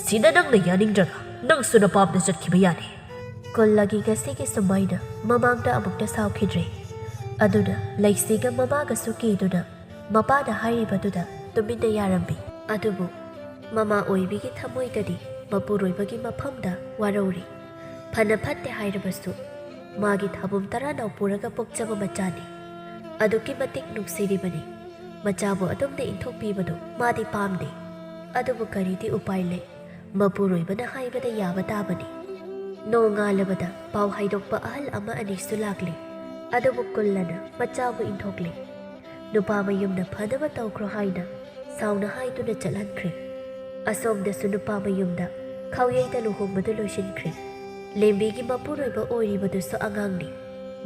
ꯁꯤꯗ ꯅꯪꯅ ꯌꯥꯅꯤꯡꯗ꯭ꯔꯒ ꯅꯪꯁꯨ ꯅꯄꯥꯝꯗ ꯆꯠꯈꯤꯕ ꯌꯥꯅꯤ꯫ ꯀꯨꯜꯂꯒꯤ ꯉꯁꯤꯒꯤ ꯁꯨꯃꯥꯏꯅ ꯃꯃꯥꯡꯗ ꯑꯃꯨꯛꯇ ꯁꯥꯎꯈꯤꯗ꯭ꯔꯦ꯫ ꯑꯗꯨꯅ ꯂꯩꯁꯤꯒ ꯃꯃꯥꯒꯁꯨ ꯀꯤꯗꯨꯅ ꯃꯄꯥꯅ ꯍꯥꯏꯔꯤꯕꯗꯨꯗ ꯇꯨꯃꯤꯟꯅ ꯌꯥꯔꯝꯃꯤ꯫ ꯑꯗꯨꯕꯨ ꯃꯃꯥ ꯑꯣꯏꯕꯤꯒꯤ ꯊꯃꯣꯏꯗꯗꯤ ꯃꯄꯨꯔꯣꯏꯕꯒꯤ ꯃꯐꯝꯗ ꯋꯥꯔꯧꯔꯤ꯫ ꯐꯅ ꯐꯠꯇꯦ ꯍꯥꯏꯔꯕꯁꯨ ꯃꯥꯒꯤ ꯊꯥꯕꯨꯝ ꯇꯔꯥꯅꯥꯎ ꯄꯨꯔꯒ ꯄꯣꯛꯆꯕ ꯃꯆꯥꯅꯤ꯫ ꯑꯗꯨꯛꯀꯤ ꯃꯇꯤꯛ ꯅꯨꯡꯁꯤꯔꯤꯕꯅꯤ꯫ ꯃꯆꯥꯕꯨ ꯑꯗꯨꯝꯅ ꯏꯟꯊꯣꯛꯄꯤꯕꯗꯨ ꯃꯥꯗꯤ ꯄꯥꯝꯗꯦ꯫ ꯑꯗꯨꯕꯨ ꯀꯔꯤꯗꯤ ꯎꯄꯥꯏ ꯂꯩ? ꯃꯄꯨꯔꯣꯏꯕꯅ ꯍꯥꯏꯕꯗ ꯌꯥꯕ ꯇꯥꯕꯅꯤ꯫ ꯅꯣꯡꯉꯥꯜꯂꯕꯗ ꯄꯥꯎ ꯍꯥꯏꯗꯣꯛꯄ ꯑꯍꯜ ꯑꯃ ꯑꯅꯤꯁꯨ ꯂꯥꯛꯂꯦ꯫ ꯑꯗꯨꯕꯨ ꯀꯨꯜꯂꯅ ꯃꯆꯥꯕꯨ ꯏꯟꯊꯣꯛꯂꯦ꯫ ꯅꯨꯄꯥ ꯃꯌꯨꯝꯅ ꯐꯅꯕ ꯇꯧꯈ꯭ꯔꯣ ꯍꯥꯏꯅ ꯁꯥꯎꯅ ꯍꯥꯏꯗꯨꯅ ꯆꯠꯍꯟꯈ꯭ꯔꯦ꯫ ꯑꯁꯣꯝꯗꯁꯨ ꯅꯨꯄꯥ ꯃꯌꯨꯝꯗ ꯈꯥꯎꯌꯩꯗ ꯂꯨꯍꯣꯡꯕꯗꯨ ꯂꯣꯏꯁꯤꯟꯈ꯭ꯔꯦ꯫ ꯂꯦꯝꯕꯤꯒꯤ ꯃꯄꯨꯔꯣꯏꯕ ꯑꯣꯏꯔꯤꯕꯗꯨꯁꯨ ꯑꯉꯥꯡꯅꯤ꯫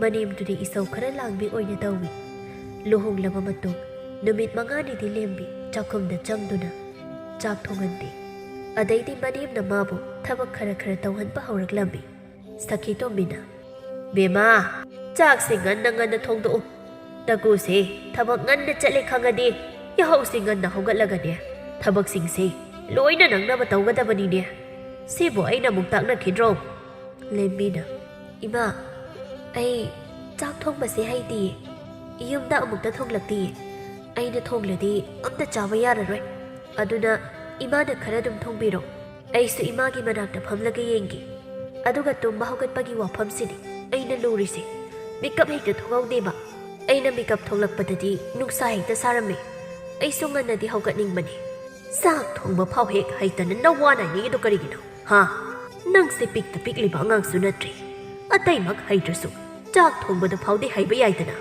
ꯃꯅꯦꯝꯗꯨꯗꯤ ꯏꯁꯧ ꯈꯔ ꯂꯥꯡꯕꯤ ꯑꯣꯏꯅ ꯇꯧꯏ꯫ ꯂꯨꯍꯣꯡꯂꯕ ꯃꯇꯨꯡ ꯅꯨꯃꯤꯠ ꯃꯉꯥꯅꯤꯗꯤ ꯂꯦꯝꯕꯤ ꯆꯥꯛꯈꯨꯝꯗ ꯆꯪꯗꯨꯅ ꯆꯥꯛ ꯊꯣꯡꯍꯟꯕꯤ꯫ ꯑꯗꯩꯗꯤ ꯃꯅꯦꯝꯅ ꯃꯥꯕꯨ ꯊꯕꯛ ꯈꯔ ꯈꯔ ꯇꯧꯍꯟꯕ ꯍꯧꯔꯛꯂꯝꯃꯤ꯫ ꯁꯈꯤ ꯇꯣꯝꯕꯤꯅ, "ꯕꯦꯝꯃ, ꯆꯥꯛꯁꯦ ꯉꯟꯅ ꯉꯟꯅ ꯊꯣꯡꯗꯣꯛꯎ꯫ ꯇꯀꯨꯁꯦ ꯊꯕꯛ ꯉꯟꯅ ꯆꯠꯂꯦ ꯈꯪꯉꯗꯤ ꯌꯥꯍꯧꯁꯦ ꯉꯟꯅ ꯍꯧꯒꯠꯂꯒꯅꯦ ꯊꯕꯛꯁꯤꯡꯁꯦ ꯂꯣꯏꯅ ꯅꯪꯅꯕ ꯇꯧꯒꯗꯕꯅꯤꯅꯦ꯫ ꯁꯤꯕꯨ ꯑꯩꯅ ꯑꯃꯨꯛ ꯇꯥꯛꯅꯈꯤꯗ꯭ꯔꯣ?" ꯂꯦꯝꯕꯤꯅ, "ꯏꯃꯥ, ꯑꯩ ꯆꯥꯛ ꯊꯣꯡꯕꯁꯦ ꯍꯩꯇꯤꯌꯦ꯫ ꯌꯨꯝꯗ ꯑꯃꯨꯛꯇ ꯊꯣꯡꯂꯛꯇꯤꯌꯦ꯫ ꯑꯩꯅ ꯊꯣꯡꯂꯗꯤ ꯑꯝꯇ ꯆꯥꯕ ꯌꯥꯔꯔꯣꯏ꯫ ꯑꯗꯨꯅ ꯏꯃꯥꯅ ꯈꯔ ꯑꯗꯨꯝ ꯊꯣꯡꯕꯤꯔꯣ꯫ ꯑꯩꯁꯨ ꯏꯃꯥꯒꯤ ꯃꯅꯥꯛꯇ ꯐꯝꯂꯒ ꯌꯦꯡꯒꯦ꯫ ꯑꯗꯨꯒ ꯇꯨꯝꯕ ꯍꯧꯒꯠꯄꯒꯤ ꯋꯥꯐꯝꯁꯤꯅꯤ ꯑꯩꯅ ꯂꯨꯔꯤꯁꯦ꯫ ꯃꯤꯀꯞ ꯍꯦꯛꯇ ꯊꯣꯛꯍꯧꯗꯦꯕ꯫ ꯑꯩꯅ ꯃꯤꯀꯞ ꯊꯣꯛꯂꯛꯄꯗꯗꯤ ꯅꯨꯡꯁꯥ ꯍꯦꯛꯇ ꯁꯥꯔꯝꯃꯦ꯫ ꯑꯩꯁꯨ ꯉꯟꯅꯗꯤ ꯍꯧꯒꯠꯅꯤꯡꯕꯅꯤ꯫ ꯆꯥꯛ ꯊꯣꯡꯕ ꯐꯥꯎ ꯍꯦꯛ ꯍꯩꯇꯅ ꯅꯋꯥ ꯅꯥꯏꯅꯤꯡꯉꯤꯗꯣ ꯀꯔꯤꯒꯤꯅꯣ? ꯍꯥ? ꯅꯪꯁꯦ ꯄꯤꯛꯇ ꯄꯤꯛꯂꯤꯕ ꯑꯉꯥꯡꯁꯨ ꯅꯠꯇ꯭ꯔꯤ꯫ ꯑꯇꯩꯃꯛ ꯍꯩꯇ꯭ꯔꯁꯨ ꯆꯥꯛ ꯊꯣꯡꯕꯗꯨ ꯐꯥꯎꯗꯤ ꯍꯩꯕ ꯌꯥꯏꯗꯅ꯫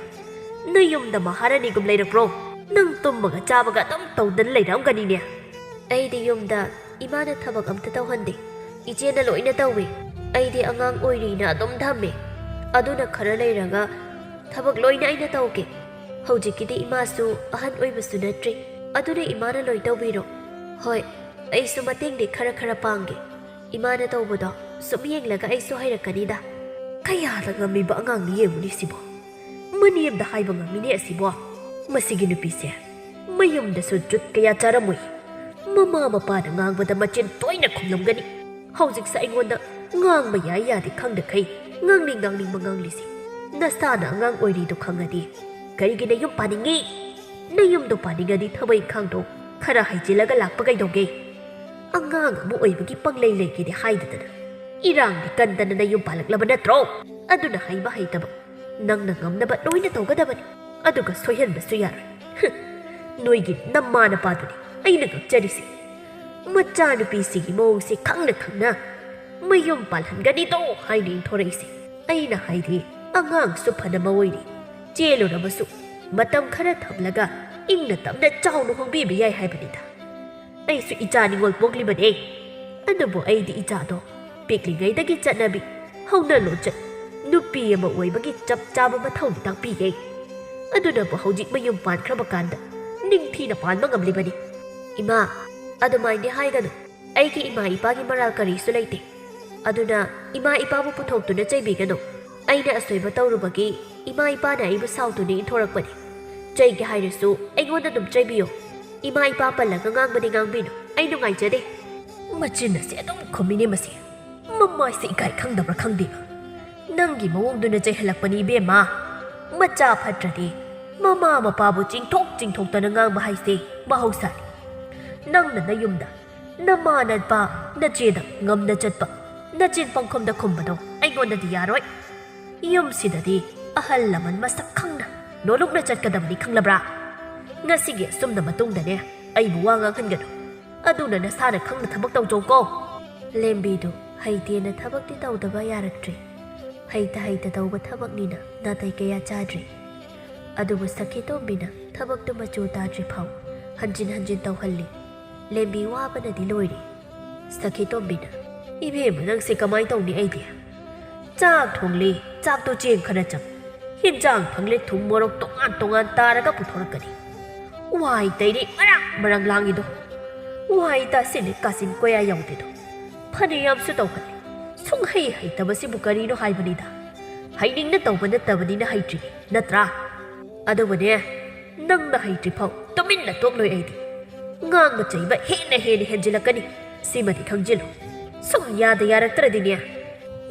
ꯅꯌꯨꯝꯗ ꯃꯍꯥꯔꯥꯅꯤꯒꯨꯝ ꯂꯩꯔꯛꯄ꯭ꯔꯣ? ꯅꯪ ꯇꯨꯝꯕꯒ ꯆꯥꯕꯒ ꯑꯗꯨꯝ ꯇꯧꯗꯅ ꯂꯩꯔꯛꯑꯝꯒꯅꯤꯅꯦ꯫ ꯑꯩꯗꯤ ꯌꯨꯝꯗ ꯏꯃꯥꯅ ꯊꯕꯛ ꯑꯝꯇ ꯇꯧꯍꯟꯗꯦ꯫ ꯏꯆꯦꯅ ꯂꯣꯏꯅ ꯇꯧꯏ꯫ ꯑꯩꯗꯤ ꯑꯉꯥꯡ ꯑꯣꯏꯔꯤꯅ ꯑꯗꯨꯝ ꯊꯝꯃꯦ꯫ ꯑꯗꯨꯅ ꯈꯔ ꯂꯩꯔꯒ ꯊꯕꯛ ꯂꯣꯏꯅ ꯑꯩꯅ ꯇꯧꯒꯦ꯫ ꯍꯧꯖꯤꯛꯀꯤꯗꯤ ꯏꯃꯥꯁꯨ ꯑꯍꯟ ꯑꯣꯏꯕꯁꯨ ꯅꯠꯇ꯭ꯔꯤ꯫ ꯑꯗꯨꯅ ꯏꯃꯥꯅ ꯂꯣꯏ ꯇꯧꯕꯤꯔꯣ꯫ ꯍꯣꯏ, ꯑꯩꯁꯨ ꯃꯇꯦꯡꯗꯤ ꯈꯔ ꯈꯔ ꯄꯥꯡꯒꯦ꯫ ꯏꯃꯥꯅ ꯇꯧꯕꯗꯣ ꯁꯨꯝ ꯌꯦꯡꯂꯒ ꯑꯩꯁꯨ ꯍꯩꯔꯛꯀꯅꯤꯗ꯫ ꯀꯌꯥꯗ ꯉꯝꯃꯤꯕ ꯑꯉꯥꯡꯅꯤ ꯌꯦꯡꯉꯨꯅꯦ ꯁꯤꯕꯣ꯫ ꯃꯅꯦꯝꯗ ꯍꯥꯏꯕ ꯉꯝꯃꯤꯅꯦ ꯑꯁꯤꯕꯣ꯫ ꯃꯁꯤꯒꯤ ꯅꯨꯄꯤꯁꯦ ꯃꯌꯨꯝꯗꯁꯨ ꯖꯨꯠ ꯀꯌꯥ ꯆꯥꯔꯝꯃꯣꯏ꯫ ꯃꯃꯥ ꯃꯄꯥꯅ ꯉꯥꯡꯕꯗ ꯃꯆꯤꯟ ꯇꯣꯏꯅ ꯈꯨꯝꯂꯝꯒꯅꯤ꯫ ꯍꯧꯖꯤꯛꯁꯦ ꯑꯩꯉꯣꯟꯗ ꯉꯥꯡꯕ ꯌꯥꯏ ꯌꯥꯗꯦ ꯈꯪꯗꯈꯩ ꯉꯥꯡꯅꯤꯡ ꯉꯥꯡꯅꯤꯡꯕ ꯉꯥꯡꯂꯤꯁꯦ꯫ ꯅꯁꯥꯅ ꯑꯉꯥꯡ ꯑꯣꯏꯔꯤꯗꯣ ꯈꯪꯉꯗꯤ ꯀꯔꯤꯒꯤ ꯅꯌꯨꯝ ꯄꯥꯅꯤꯡꯉꯤ? ꯅꯌꯨꯝꯗꯣ ꯄꯥꯅꯤꯡꯉꯗꯤ ꯊꯕꯛ ꯏꯪꯈꯥꯡꯗꯣ ꯈꯔ ꯍꯩꯖꯤꯜꯂꯒ ꯂꯥꯛꯄ ꯀꯩꯗꯧꯒꯦ? ꯑꯉꯥꯡ ꯑꯃ ꯑꯣꯏꯕꯒꯤ ꯄꯪꯂꯩ ꯂꯩꯒꯦꯗꯤ ꯍꯥꯏꯗꯗꯅ ꯏꯔꯥꯡꯗꯤ ꯀꯟꯗꯅ ꯅꯌꯨꯝ ꯄꯥꯜꯂꯛꯂꯕ ꯅꯠꯇ꯭ꯔꯣ? ꯑꯗꯨꯅ ꯍꯩꯕ ꯍꯩꯇꯕ ꯅꯪꯅ ꯉꯝꯅꯕ ꯂꯣꯏꯅ ꯇꯧꯒꯗꯕꯅꯤ꯫ ꯑꯗꯨꯒ ꯁꯣꯏꯍꯟꯕꯁꯨ ꯌꯥꯔꯣꯏ꯫ ꯍꯨꯝ, ꯅꯣꯏꯒꯤ ꯅꯃꯥ ꯅꯄꯥꯗꯨꯅꯤ ꯑꯩꯅ ꯉꯛꯆꯔꯤꯁꯦ꯫ ꯃꯆꯥꯅꯨꯄꯤꯁꯤꯒꯤ ꯃꯑꯣꯡꯁꯦ ꯈꯪꯅ ꯈꯪꯅ ꯃꯌꯨꯝ ꯄꯥꯜꯍꯟꯒꯅꯤꯗꯣ ꯍꯥꯏꯅ ꯏꯟꯊꯣꯔꯛꯏꯁꯦ꯫ ꯑꯩꯅ ꯍꯥꯏꯗꯤ ꯑꯉꯥꯡꯁꯨ ꯐꯅꯕ ꯑꯣꯏꯔꯤ꯫ ꯆꯦꯜꯂꯨꯔꯕꯁꯨ ꯃꯇꯝ ꯈꯔ ꯊꯝꯂꯒ ꯏꯪꯅ ꯇꯞꯅ ꯆꯥꯎꯅ ꯍꯣꯡꯕꯤꯕ ꯌꯥꯏ ꯍꯥꯏꯕꯅꯤꯗ꯫ ꯑꯩꯁꯨ ꯏꯆꯥ ꯅꯤꯉꯣꯜ ꯄꯣꯛꯂꯤꯕꯅꯦ꯫ ꯑꯗꯨꯕꯨ ꯑꯩꯗꯤ ꯏꯆꯥꯗꯣ ꯄꯤꯛꯂꯤꯉꯩꯗꯒꯤ ꯆꯠꯅꯕꯤ, ꯍꯧꯅ ꯂꯣꯟꯆꯠ, ꯅꯨꯄꯤ ꯑꯃ ꯑꯣꯏꯕꯒꯤ ꯆꯞ ꯆꯥꯕ ꯃꯊꯧꯗꯤ ꯇꯥꯛꯄꯤꯒꯦ꯫ ꯑꯗꯨꯅꯕꯨ ꯍꯧꯖꯤꯛ ꯃꯌꯨꯝ ꯄꯥꯟꯈ꯭ꯔꯕ ꯀꯥꯟꯗ ꯅꯤꯡꯊꯤꯅ ꯄꯥꯟꯕ ꯉꯝꯂꯤꯕꯅꯤ꯫ ꯏꯃꯥ, ꯑꯗꯨꯃꯥꯏꯅ ꯍꯥꯏꯒꯅꯨ꯫ ꯑꯩꯒꯤ ꯏꯃꯥ ꯏꯄꯥꯒꯤ ꯃꯔꯥꯜ ꯀꯔꯤꯁꯨ ꯂꯩꯇꯦ꯫ ꯑꯗꯨꯅ ꯏꯃꯥ ꯏꯄꯥꯕꯨ ꯄꯨꯊꯣꯛꯇꯨꯅ ꯆꯩꯕꯤꯒꯅꯨ꯫ ꯑꯩꯅ ꯑꯁꯣꯏꯕ ꯇꯧꯔꯨꯕꯒꯤ ꯏꯃꯥ ꯏꯄꯥꯅ ꯑꯩꯕꯨ ꯁꯥꯎꯗꯨꯅ ꯏꯟꯊꯣꯔꯛꯄꯅꯤ꯫ ꯆꯩꯒꯦ ꯍꯥꯏꯔꯁꯨ ꯑꯩꯉꯣꯟꯗ ꯑꯗꯨꯝ ꯆꯩꯕꯤꯌꯨ꯫ ꯏꯃꯥ ꯏꯄꯥ ꯄꯜꯂꯒ ꯉꯥꯡꯕꯗꯤ ꯉꯥꯡꯕꯤꯅꯨ꯫ ꯑꯩ ꯅꯨꯡꯉꯥꯏꯖꯗꯦ꯫ ꯃꯆꯤꯟ ꯑꯁꯤ ꯑꯗꯨꯝ ꯈꯨꯝꯃꯤꯅꯦ ꯃꯁꯤ꯫ ꯃꯃꯥꯏꯁꯦ ꯏꯀꯥꯏ ꯈꯪꯗꯕ꯭ꯔꯥ ꯈꯪꯗꯦꯕ꯫ ꯅꯪꯒꯤ ꯃꯑꯣꯡꯗꯨꯅ ꯆꯩꯍꯜꯂꯛꯄꯅꯤ ꯏꯕꯦꯝꯃ꯫ ꯃꯆꯥ ꯐꯠꯇ꯭ꯔꯗꯤ ꯃꯃꯥ ꯃꯄꯥꯕꯨ ꯆꯤꯡꯊꯣꯛ ꯆꯤꯡꯊꯣꯛꯇꯅ ꯉꯥꯡꯕ ꯍꯥꯏꯁꯦ ꯃꯍꯧꯁꯥꯅꯤ꯫ ꯅꯪꯅ ꯅꯌꯨꯝꯗ ꯅꯃꯥ ꯅꯄꯥ ꯅꯆꯦꯗ ꯉꯝꯅ ꯆꯠꯄ, ꯅꯆꯤꯟ ꯄꯪꯈꯨꯝꯗ ꯈꯨꯝꯕꯗꯣ ꯑꯩꯉꯣꯟꯗꯗꯤ ꯌꯥꯔꯣꯏ꯫ ꯌꯨꯝꯁꯤꯗꯗꯤ ꯑꯍꯜ ꯂꯃꯟ ꯃꯁꯛ ꯈꯪꯅ ꯅꯣꯂꯨꯛꯅ ꯆꯠꯀꯗꯕꯅꯤ, ꯈꯪꯂꯕ꯭ꯔꯥ? ꯉꯁꯤꯒꯤ ꯑꯁꯨꯝꯅ ꯃꯇꯨꯡꯗꯅꯦ ꯑꯩꯕꯨ ꯋꯥ ꯉꯥꯡꯍꯟꯒꯅꯨ꯫ ꯑꯗꯨꯅ ꯅꯁꯥꯅ ꯈꯪꯅ ꯊꯕꯛ ꯇꯧꯖꯧꯀꯣ꯫ ꯂꯦꯝꯕꯤꯗꯨ ꯍꯩꯇꯦꯅ ꯊꯕꯛꯇꯤ ꯇꯧꯗꯕ ꯌꯥꯔꯛꯇ꯭ꯔꯦ꯫ ꯍꯩꯇ ꯍꯩꯇ ꯇꯧꯕ ꯊꯕꯛꯅꯤꯅ ꯅꯥꯇꯩ ꯀꯌꯥ ꯆꯥꯗ꯭ꯔꯦ꯫ ꯑꯗꯨꯕꯨ ꯁꯈꯤꯇꯣꯝꯕꯤꯅ ꯊꯕꯛꯇꯨ ꯃꯆꯨ ꯇꯥꯗ꯭ꯔꯤ ꯐꯥꯎ ꯍꯟꯖꯤꯟ ꯍꯟꯖꯤꯟ ꯇꯧꯍꯜꯂꯤ꯫ ꯂꯦꯝꯕꯤ ꯋꯥꯕꯅꯗꯤ ꯂꯣꯏꯔꯦ꯫ ꯁꯈꯤꯇꯣꯝꯕꯤꯅ, "ꯏꯕꯦꯝꯃ, ꯅꯪꯁꯦ ꯀꯃꯥꯏ ꯇꯧꯅꯤ ꯑꯩꯗꯤ? ꯆꯥꯛ ꯊꯣꯡꯂꯤ, ꯆꯥꯛꯇꯣ ꯆꯦꯡ ꯈꯔ ꯆꯪ꯫ ꯍꯤꯟꯖꯥꯡ ꯐꯪꯂꯦ, ꯊꯨꯝ ꯃꯣꯔꯣꯛ ꯇꯣꯉꯥꯟ ꯇꯣꯉꯥꯟ ꯇꯥꯔꯒ ꯄꯨꯊꯣꯔꯛꯀꯅꯤ꯫ ꯋꯥꯏ ꯇꯩꯔꯤ, ꯃꯔꯥꯡ ꯃꯔꯥꯡ ꯂꯥꯡꯉꯤꯗꯣ꯫ ꯋꯥꯏ ꯇꯥꯁꯤꯜꯂꯦ, ꯀꯥꯆꯤꯟ ꯀꯣꯌꯥ ꯌꯥꯎꯗꯦꯗꯣ꯫ ꯐꯅꯌꯥꯝꯁꯨ ꯇꯧꯍꯜꯂꯤ꯫ ꯁꯨꯡꯍꯩ ꯍꯩꯇꯕꯁꯤꯕꯨ ꯀꯔꯤꯅꯣ ꯍꯥꯏꯕꯅꯤꯗ꯫ ꯍꯩꯅꯤꯡꯅ ꯇꯧꯕ ꯅꯠꯇꯕꯅꯤꯅ ꯍꯩꯇ꯭ꯔꯤꯅꯤ, ꯅꯠꯇ꯭ꯔꯥ? ꯑꯗꯨꯕꯨꯅꯦ, ꯅꯪꯅ ꯍꯩꯇ꯭ꯔꯤ ꯐꯥꯎ ꯇꯨꯃꯤꯟꯅ ꯇꯣꯛꯂꯣꯏ ꯑꯩꯗꯤ꯫ ꯉꯥꯡꯕ ꯆꯩꯕ ꯍꯦꯟꯅ ꯍꯦꯟꯅ ꯍꯦꯟꯖꯤꯜꯂꯛꯀꯅꯤ꯫ ꯁꯤꯃꯗꯤ ꯈꯪꯖꯤꯜꯂꯨ꯫ ꯁꯨꯝ ꯌꯥꯗ ꯌꯥꯔꯛꯇ꯭ꯔꯗꯤꯅꯦ,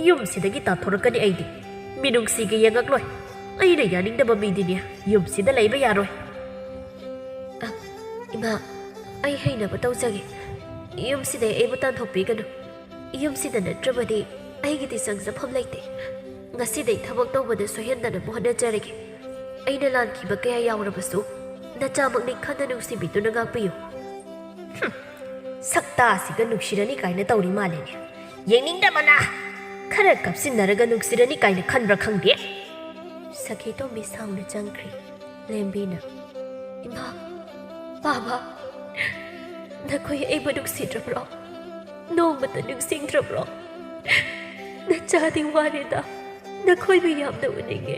ꯌꯨꯝꯁꯤꯗꯒꯤ ꯇꯥꯟꯊꯣꯔꯛꯀꯅꯤ ꯑꯩꯗꯤ꯫ ꯃꯤꯅꯨꯡꯁꯤꯒ ꯌꯦꯡꯉꯛꯂꯣꯏ꯫ ꯑꯩꯅ ꯌꯥꯅꯤꯡꯗꯕ ꯃꯤꯗꯤꯅꯦ, ꯌꯨꯝꯁꯤꯗ ꯂꯩꯕ ꯌꯥꯔꯣꯏ꯫" "ꯑ, ꯏꯃꯥ, ꯑꯩ ꯍꯩꯅꯕ ꯇꯧꯖꯒꯦ꯫ ꯌꯨꯝꯁꯤꯗꯩ ꯑꯩꯕꯨ ꯇꯥꯟꯊꯣꯛꯄꯤꯒꯅꯨ꯫ ꯌꯨꯝꯁꯤꯗ ꯅꯠꯇ꯭ꯔꯕꯗꯤ ꯑꯩꯒꯤꯗꯤ ꯆꯪꯖꯐꯝ ꯂꯩꯇꯦ꯫ ꯉꯁꯤꯗꯩ ꯊꯕꯛ ꯇꯧꯕꯗ ꯁꯣꯏꯍꯟꯗꯅꯕ ꯍꯣꯠꯅꯖꯔꯒꯦ꯫ ꯑꯩꯅ ꯂꯥꯟꯈꯤꯕ ꯀꯌꯥ ꯌꯥꯎꯔꯕꯁꯨ ꯅꯆꯥꯃꯛꯅꯤ ꯈꯟꯅ ꯅꯨꯡꯁꯤꯕꯤꯗꯨꯅ ꯉꯥꯛꯄꯤꯌꯨ꯫" ꯍꯨꯝ, ꯁꯛꯇꯥꯁꯤꯒ ꯅꯨꯡꯁꯤꯔꯅꯤ ꯀꯥꯏꯅ ꯇꯧꯔꯤ ꯃꯥꯜꯂꯦꯅꯦ꯫ ꯌꯦꯡꯅꯤꯡꯗꯕꯅ꯫ ꯈꯔ ꯀꯞꯁꯤꯟꯅꯔꯒ ꯅꯨꯡꯁꯤꯔꯅꯤ ꯀꯥꯏꯅ ꯈꯟꯕ꯭ꯔꯥ ꯈꯪꯗꯦ꯫ ꯁꯈꯤꯇꯣꯝꯕꯤ ꯁꯥꯎꯅ ꯆꯪꯈ꯭ꯔꯤ꯫ ꯂꯦꯝꯕꯤꯅ, "ꯏꯃꯥ, ꯕꯥꯕꯥ, ꯅꯈꯣꯏ ꯑꯩꯕꯨ ꯅꯨꯡꯁꯤꯗ꯭ꯔꯕ꯭ꯔꯣ? ꯅꯣꯡꯃꯇ ꯅꯤꯡꯁꯤꯡꯗ꯭ꯔꯕ꯭ꯔꯣ? ꯅꯆꯥꯗꯤ ꯋꯥꯔꯦꯗ, ꯅꯈꯣꯏꯕꯨ ꯌꯥꯝꯅ ꯎꯅꯤꯡꯉꯦ꯫"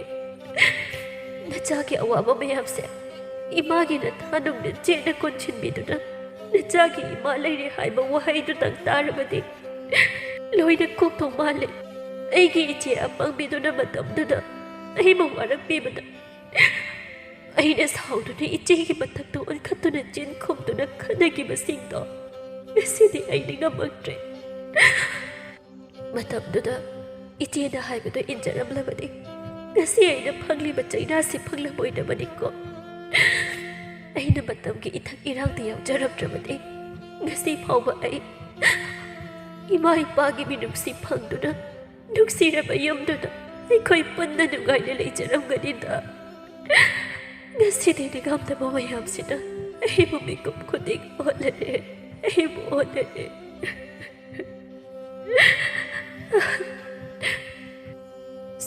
ꯅꯆꯥꯒꯤ ꯑꯋꯥꯕ ꯃꯌꯥꯝꯁꯦ ꯏꯃꯥꯒꯤ ꯅꯊꯥꯅꯨꯡꯗ ꯆꯦꯠꯅ ꯀꯣꯟꯁꯤꯟꯕꯤꯗꯨꯅ, ꯅꯆꯥꯒꯤ ꯏꯃꯥ ꯂꯩꯔꯦ ꯍꯥꯏꯕ ꯋꯥꯍꯩꯗꯨꯇꯪ ꯇꯥꯔꯕꯗꯤ ꯂꯣꯏꯅ ꯀꯣꯛꯇꯧ ꯃꯥꯜꯂꯦ꯫ ꯑꯩꯒꯤ ꯏꯆꯦ ꯑꯄꯪꯕꯤꯗꯨꯅ ꯃꯇꯝꯗꯨꯗ ꯑꯩꯕꯨ ꯋꯥꯔꯛꯄꯤꯕꯗ, ꯑꯩꯅ ꯁꯥꯎꯗꯨꯅ ꯏꯆꯦꯒꯤ ꯃꯊꯛꯇ ꯑꯣꯟꯈꯠꯇꯨꯅ ꯆꯤꯟ ꯈꯨꯝꯗꯨꯅ ꯈꯠꯅꯈꯤꯕꯁꯤꯡꯗꯣ ꯉꯁꯤꯗꯤ ꯑꯩ ꯅꯤꯡꯉꯝꯃꯛꯇ꯭ꯔꯦ꯫ ꯃꯇꯝꯗꯨꯗ ꯏꯆꯦꯅ ꯍꯥꯏꯕꯗꯨ ꯏꯟꯖꯔꯝꯂꯕꯗꯤ ꯉꯁꯤ ꯑꯩꯅ ꯐꯪꯂꯤꯕ ꯆꯩꯅꯥꯁꯤ ꯐꯪꯂꯝꯃꯣꯏꯗꯕꯅꯤꯀꯣ꯫ ꯑꯩꯅ ꯃꯇꯝꯒꯤ ꯏꯊꯛ ꯏꯔꯥꯡꯗ ꯌꯥꯎꯖꯔꯝꯗ꯭ꯔꯕꯗꯤ ꯉꯁꯤ ꯐꯥꯎꯕ ꯑꯩ ꯏꯃꯥ ꯏꯄꯥꯒꯤ ꯃꯤꯅꯨꯡꯁꯤ ꯐꯪꯗꯨꯅ, ꯅꯨꯡꯁꯤꯔꯕ ꯌꯨꯝꯗꯨꯗ ꯑꯩꯈꯣꯏ ꯄꯨꯟꯅ ꯅꯨꯡꯉꯥꯏꯅ ꯂꯩꯖꯔꯝꯒꯅꯤꯗ꯫ ꯉꯁꯤꯗꯤ ꯅꯤꯡꯉꯝꯗꯕ ꯃꯌꯥꯝꯁꯤꯅ ꯑꯩꯕꯨ ꯃꯤꯀꯨꯞ ꯈꯨꯗꯤꯡ ꯑꯣꯠꯂꯦ, ꯑꯩꯕꯨ ꯑꯣꯠꯂꯦ꯫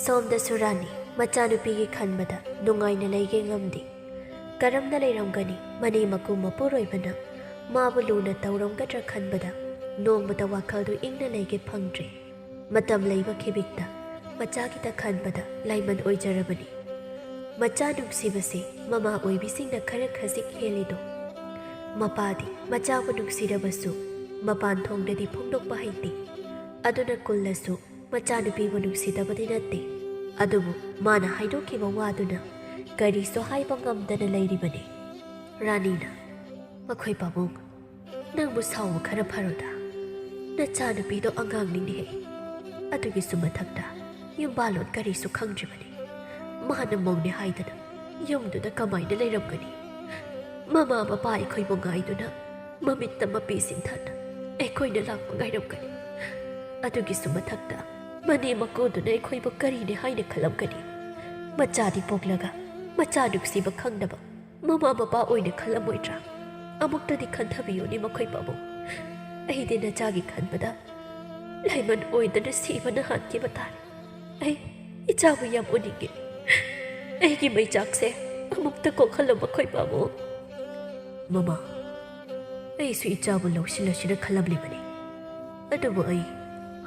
ꯁꯣꯝꯗꯁꯨ ꯔꯥꯅꯤ ꯃꯆꯥꯅꯨꯄꯤꯒꯤ ꯈꯟꯕꯗ ꯅꯨꯡꯉꯥꯏꯅ ꯂꯩꯒꯦ ꯉꯝꯗꯦ꯫ ꯀꯔꯝꯅ ꯂꯩꯔꯝꯒꯅꯤ? ꯃꯅꯦ ꯃꯀꯨ ꯃꯄꯨꯔꯣꯏꯕꯅ ꯃꯥꯕꯨ ꯂꯨꯅ ꯇꯧꯔꯝꯒꯗ꯭ꯔꯥ ꯈꯟꯕꯗ ꯅꯣꯡꯃꯇ ꯋꯥꯈꯜꯗꯨ ꯏꯪꯅ ꯂꯩꯒꯦ ꯐꯪꯗ꯭ꯔꯦ꯫ ꯃꯇꯝ ꯂꯩꯕ ꯈꯤꯕꯤꯛꯇ ꯃꯆꯥꯒꯤꯗ ꯈꯟꯕꯗ ꯂꯥꯏꯃꯟ ꯑꯣꯏꯖꯔꯕꯅꯤ꯫ ꯃꯆꯥ ꯅꯨꯡꯁꯤꯕꯁꯤ ꯃꯃꯥ ꯑꯣꯏꯕꯤꯁꯤꯡꯅ ꯈꯔ ꯈꯖꯤꯛ ꯍꯦꯜꯂꯤꯗꯣ꯫ ꯃꯄꯥꯗꯤ ꯃꯆꯥꯕꯨ ꯅꯨꯡꯁꯤꯔꯕꯁꯨ ꯃꯄꯥꯟ ꯊꯣꯡꯗꯗꯤ ꯐꯣꯡꯗꯣꯛꯄ ꯍꯩꯇꯦ꯫ ꯑꯗꯨꯅ ꯀꯨꯜꯂꯁꯨ ꯃꯆꯥꯅꯨꯄꯤꯕꯨ ꯅꯨꯡꯁꯤꯗꯕꯗꯤ ꯅꯠꯇꯦ꯫ ꯑꯗꯨꯕꯨ ꯃꯥꯅ ꯍꯥꯏꯗꯣꯛꯈꯤꯕ ꯋꯥꯗꯨꯅ ꯀꯔꯤꯁꯨ ꯍꯥꯏꯕ ꯉꯝꯗꯅ ꯂꯩꯔꯤꯕꯅꯤ꯫ ꯔꯥꯅꯤꯅ, "ꯃꯈꯣꯏ ꯄꯥꯕꯨꯡ, ꯅꯪꯕꯨ ꯁꯥꯎꯕ ꯈꯔ ꯐꯔꯣꯗ꯫ ꯅꯆꯥꯅꯨꯄꯤꯗꯣ ꯑꯉꯥꯡꯅꯤꯅꯦꯍꯦ꯫ ꯑꯗꯨꯒꯤꯁꯨ ꯃꯊꯛꯇ ꯌꯨꯝꯕꯥꯜꯂꯣꯟ ꯀꯔꯤꯁꯨ ꯈꯪꯗ꯭ꯔꯤꯕꯅꯤ꯫ ꯃꯥꯅ ꯃꯧꯅꯦ ꯍꯥꯏꯗꯅ ꯌꯨꯝꯗꯨꯗ ꯀꯃꯥꯏꯅ ꯂꯩꯔꯝꯒꯅꯤ? ꯃꯃꯥ ꯃꯄꯥ ꯑꯩꯈꯣꯏꯕꯨ ꯉꯥꯏꯗꯨꯅ ꯃꯃꯤꯠꯇ ꯃꯄꯤ ꯁꯤꯟꯊꯥꯅ ꯑꯩꯈꯣꯏꯅ ꯂꯥꯛꯄ ꯉꯥꯏꯔꯝꯒꯅꯤ꯫ ꯑꯗꯨꯒꯤꯁꯨ ꯃꯊꯛꯇ ꯃꯅꯦ ꯃꯀꯨꯗꯨꯅ ꯑꯩꯈꯣꯏꯕꯨ ꯀꯔꯤꯅꯦ ꯍꯥꯏꯅ ꯈꯜꯂꯝꯒꯅꯤ? ꯃꯆꯥꯗꯤ ꯄꯣꯛꯂꯒ ꯃꯆꯥ ꯅꯨꯡꯁꯤꯕ ꯈꯪꯗꯕ ꯃꯃꯥ ꯃꯄꯥ ꯑꯣꯏꯅ ꯈꯜꯂꯝꯃꯣꯏꯗ꯭ꯔꯥ? ꯑꯃꯨꯛꯇꯗꯤ ꯈꯟꯊꯕꯤꯌꯨꯅꯦ ꯃꯈꯣꯏ ꯄꯥꯕꯨꯡ꯫ ꯑꯩꯗꯤ ꯅꯆꯥꯒꯤ ꯈꯟꯕꯗ ꯂꯥꯏꯃꯟ ꯑꯣꯏꯗꯅ ꯁꯤꯕꯅ ꯍꯥꯟꯈꯤꯕ ꯇꯥꯔꯦ꯫ ꯑꯩ ꯏꯆꯥꯕꯨ ꯌꯥꯝ ꯎꯅꯤꯡꯉꯦ꯫ ꯑꯩꯒꯤ ꯃꯩꯆꯥꯛꯁꯦ ꯑꯃꯨꯛꯇ ꯀꯣꯛꯍꯜꯂꯣ ꯃꯈꯣꯏ ꯄꯥꯕꯨꯡ꯫" "ꯃꯃꯥ, ꯑꯩꯁꯨ ꯏꯆꯥꯕꯨ ꯂꯧꯁꯤꯜꯂꯁꯤꯔ ꯈꯜꯂꯝꯂꯤꯕꯅꯤ꯫ ꯑꯗꯨꯕꯨ ꯑꯩ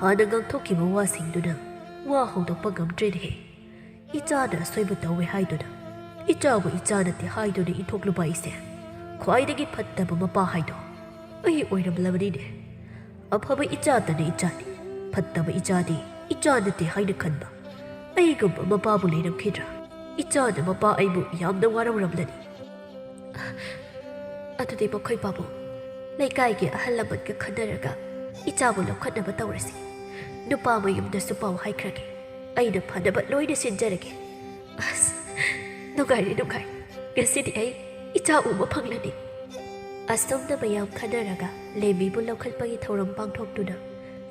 ꯍꯥꯟꯅ ꯉꯥꯡꯊꯣꯛꯈꯤꯕ ꯋꯥꯁꯤꯡꯗꯨꯅ ꯋꯥ ꯍꯧꯗꯣꯛꯄ ꯉꯝꯗ꯭ꯔꯦꯅꯦꯍꯦ꯫ ꯏꯆꯥꯅ ꯑꯁꯣꯏꯕ ꯇꯧꯋꯦ ꯍꯥꯏꯗꯨꯅ ꯏꯆꯥꯕꯨ ꯏꯆꯥ ꯅꯠꯇꯦ ꯍꯥꯏꯗꯨꯅ ꯏꯟꯊꯣꯛꯂꯨꯕ ꯑꯩꯁꯦ ꯈ꯭ꯋꯥꯏꯗꯒꯤ ꯐꯠꯇꯕ ꯃꯄꯥ ꯍꯥꯏꯗꯣ ꯑꯩ ꯑꯣꯏꯔꯝꯂꯕꯅꯤꯅꯦ꯫ ꯑꯐꯕ ꯏꯆꯥꯇꯅ ꯏꯆꯥꯅꯤ, ꯐꯠꯇꯕ ꯏꯆꯥꯗꯤ ꯏꯆꯥ ꯅꯠꯇꯦ ꯍꯥꯏꯅ ꯈꯟꯕ ꯑꯩꯒꯨꯝꯕ ꯃꯄꯥꯕꯨ ꯂꯩꯔꯝꯈꯤꯗ꯭ꯔꯥ? ꯏꯆꯥꯅ ꯃꯄꯥ ꯑꯩꯕꯨ ꯌꯥꯝꯅ ꯋꯥꯔꯧꯔꯝꯂꯅꯤ꯫ ꯑꯗꯨꯗꯤ ꯃꯈꯣꯏ ꯄꯥꯕꯨꯡ, ꯂꯩꯀꯥꯏꯒꯤ ꯑꯍꯜ ꯂꯃꯟꯒ ꯈꯟꯅꯔꯒ ꯏꯆꯥꯕꯨ ꯂꯧꯈꯠꯅꯕ ꯇꯧꯔꯁꯤ꯫ ꯅꯨꯄꯥ ꯃꯌꯨꯝꯗꯁꯨ ꯄꯥꯎ ꯍꯥꯏꯈ꯭ꯔꯒꯦ꯫ ꯑꯩꯅ ꯐꯅꯕ ꯂꯣꯏꯅ ꯁꯤꯟꯖꯔꯒꯦ꯫ ꯑꯁ, ꯅꯨꯡꯉꯥꯏꯔꯦ, ꯅꯨꯡꯉꯥꯏꯔꯦ꯫ ꯉꯁꯤꯗꯤ ꯑꯩ ꯏꯆꯥ ꯎꯕ ꯐꯪꯂꯅꯤ꯫ ꯑꯁꯨꯝꯅ ꯃꯌꯥꯝ ꯈꯟꯅꯔꯒ ꯂꯦꯝꯕꯤꯕꯨ ꯂꯧꯈꯠꯄꯒꯤ ꯊꯧꯔꯝ ꯄꯥꯡꯊꯣꯛꯇꯨꯅ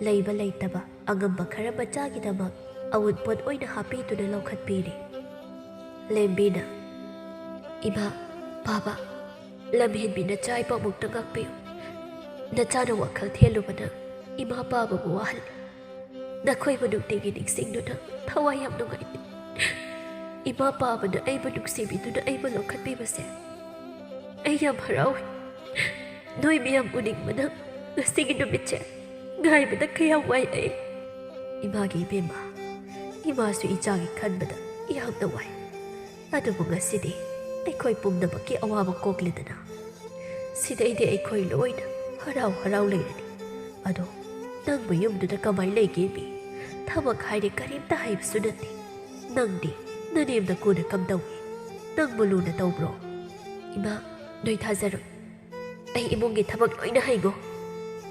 ꯂꯩꯕ ꯂꯩꯇꯕ ꯑꯉꯝꯕ ꯈꯔ ꯃꯆꯥꯒꯤꯗꯃꯛ ꯑꯎꯟꯄꯣꯠ ꯑꯣꯏꯅ ꯍꯥꯞꯄꯤꯗꯨꯅ ꯂꯧꯈꯠꯄꯤꯔꯤ꯫ ꯂꯦꯝꯕꯤꯅ, "ꯏꯃꯥ, ꯄꯥꯕ, ꯂꯝꯍꯦꯟꯕꯤ ꯅꯆꯥ ꯏꯄꯥꯃꯨꯛꯇ ꯉꯥꯛꯄꯤꯌꯨ꯫ ꯅꯆꯥꯅ ꯋꯥꯈꯜ ꯊꯦꯜꯂꯨꯕꯅ ꯏꯃꯥ ꯄꯥꯕꯕꯨ ꯋꯥꯍꯜꯂꯤ꯫ ꯅꯈꯣꯏꯕꯨ ꯅꯨꯡꯇꯤꯒꯤ ꯅꯤꯡꯁꯤꯡꯗꯨꯅ ꯊꯋꯥꯏ ꯌꯥꯝ ꯅꯨꯡꯉꯥꯏꯇꯦ꯫ ꯏꯃꯥ ꯄꯥꯕꯅ ꯑꯩꯕꯨ ꯅꯨꯡꯁꯤꯕꯤꯗꯨꯅ ꯑꯩꯕꯨ ꯂꯧꯈꯠꯄꯤꯕꯁꯦ ꯑꯩ ꯌꯥꯝ ꯍꯔꯥꯎꯏ꯫ ꯅꯣꯏ ꯃꯌꯥꯝ ꯎꯅꯤꯡꯕꯅ ꯉꯁꯤꯒꯤ ꯅꯨꯃꯤꯠꯁꯦ ꯉꯥꯏꯕꯗ ꯀꯌꯥꯝ ꯋꯥꯏ ꯑꯩ꯫" ꯏꯃꯥꯒꯤ ꯏꯕꯦꯝꯃ, ꯏꯃꯥꯁꯨ ꯏꯆꯥꯒꯤ ꯈꯟꯕꯗ ꯌꯥꯝꯅ ꯋꯥꯏ꯫ ꯑꯗꯨꯕꯨ ꯉꯁꯤꯗꯤ ꯑꯩꯈꯣꯏ ꯄꯨꯝꯅꯃꯛꯀꯤ ꯑꯋꯥꯕ ꯀꯣꯛꯂꯦꯗꯅ꯫ ꯁꯤꯗꯩꯗꯤ ꯑꯩꯈꯣꯏ ꯂꯣꯏꯅ ꯍꯔꯥꯎ ꯍꯔꯥꯎ ꯂꯩꯔꯅꯤ꯫ ꯑꯗꯣ ꯅꯪꯕꯨ ꯌꯨꯝꯗꯨꯗ ꯀꯃꯥꯏ ꯂꯩꯒꯦꯃꯤ? ꯊꯕꯛ ꯍꯥꯏꯔꯦ ꯀꯔꯤꯝꯇ ꯍꯩꯕꯁꯨ ꯅꯠꯇꯦ꯫ ꯅꯪꯗꯤ ꯅꯅꯦꯝ ꯅꯀꯨꯅ ꯀꯝꯗꯧꯏ? ꯅꯪꯕꯨ ꯂꯨꯅ ꯇꯧꯕ꯭ꯔꯣ? ꯏꯃꯥ, ꯅꯣꯏ ꯊꯥꯖꯔꯣꯏ꯫ ꯑꯩ ꯏꯃꯨꯡꯒꯤ ꯊꯕꯛ ꯂꯣꯏꯅ ꯍꯩꯉꯣ꯫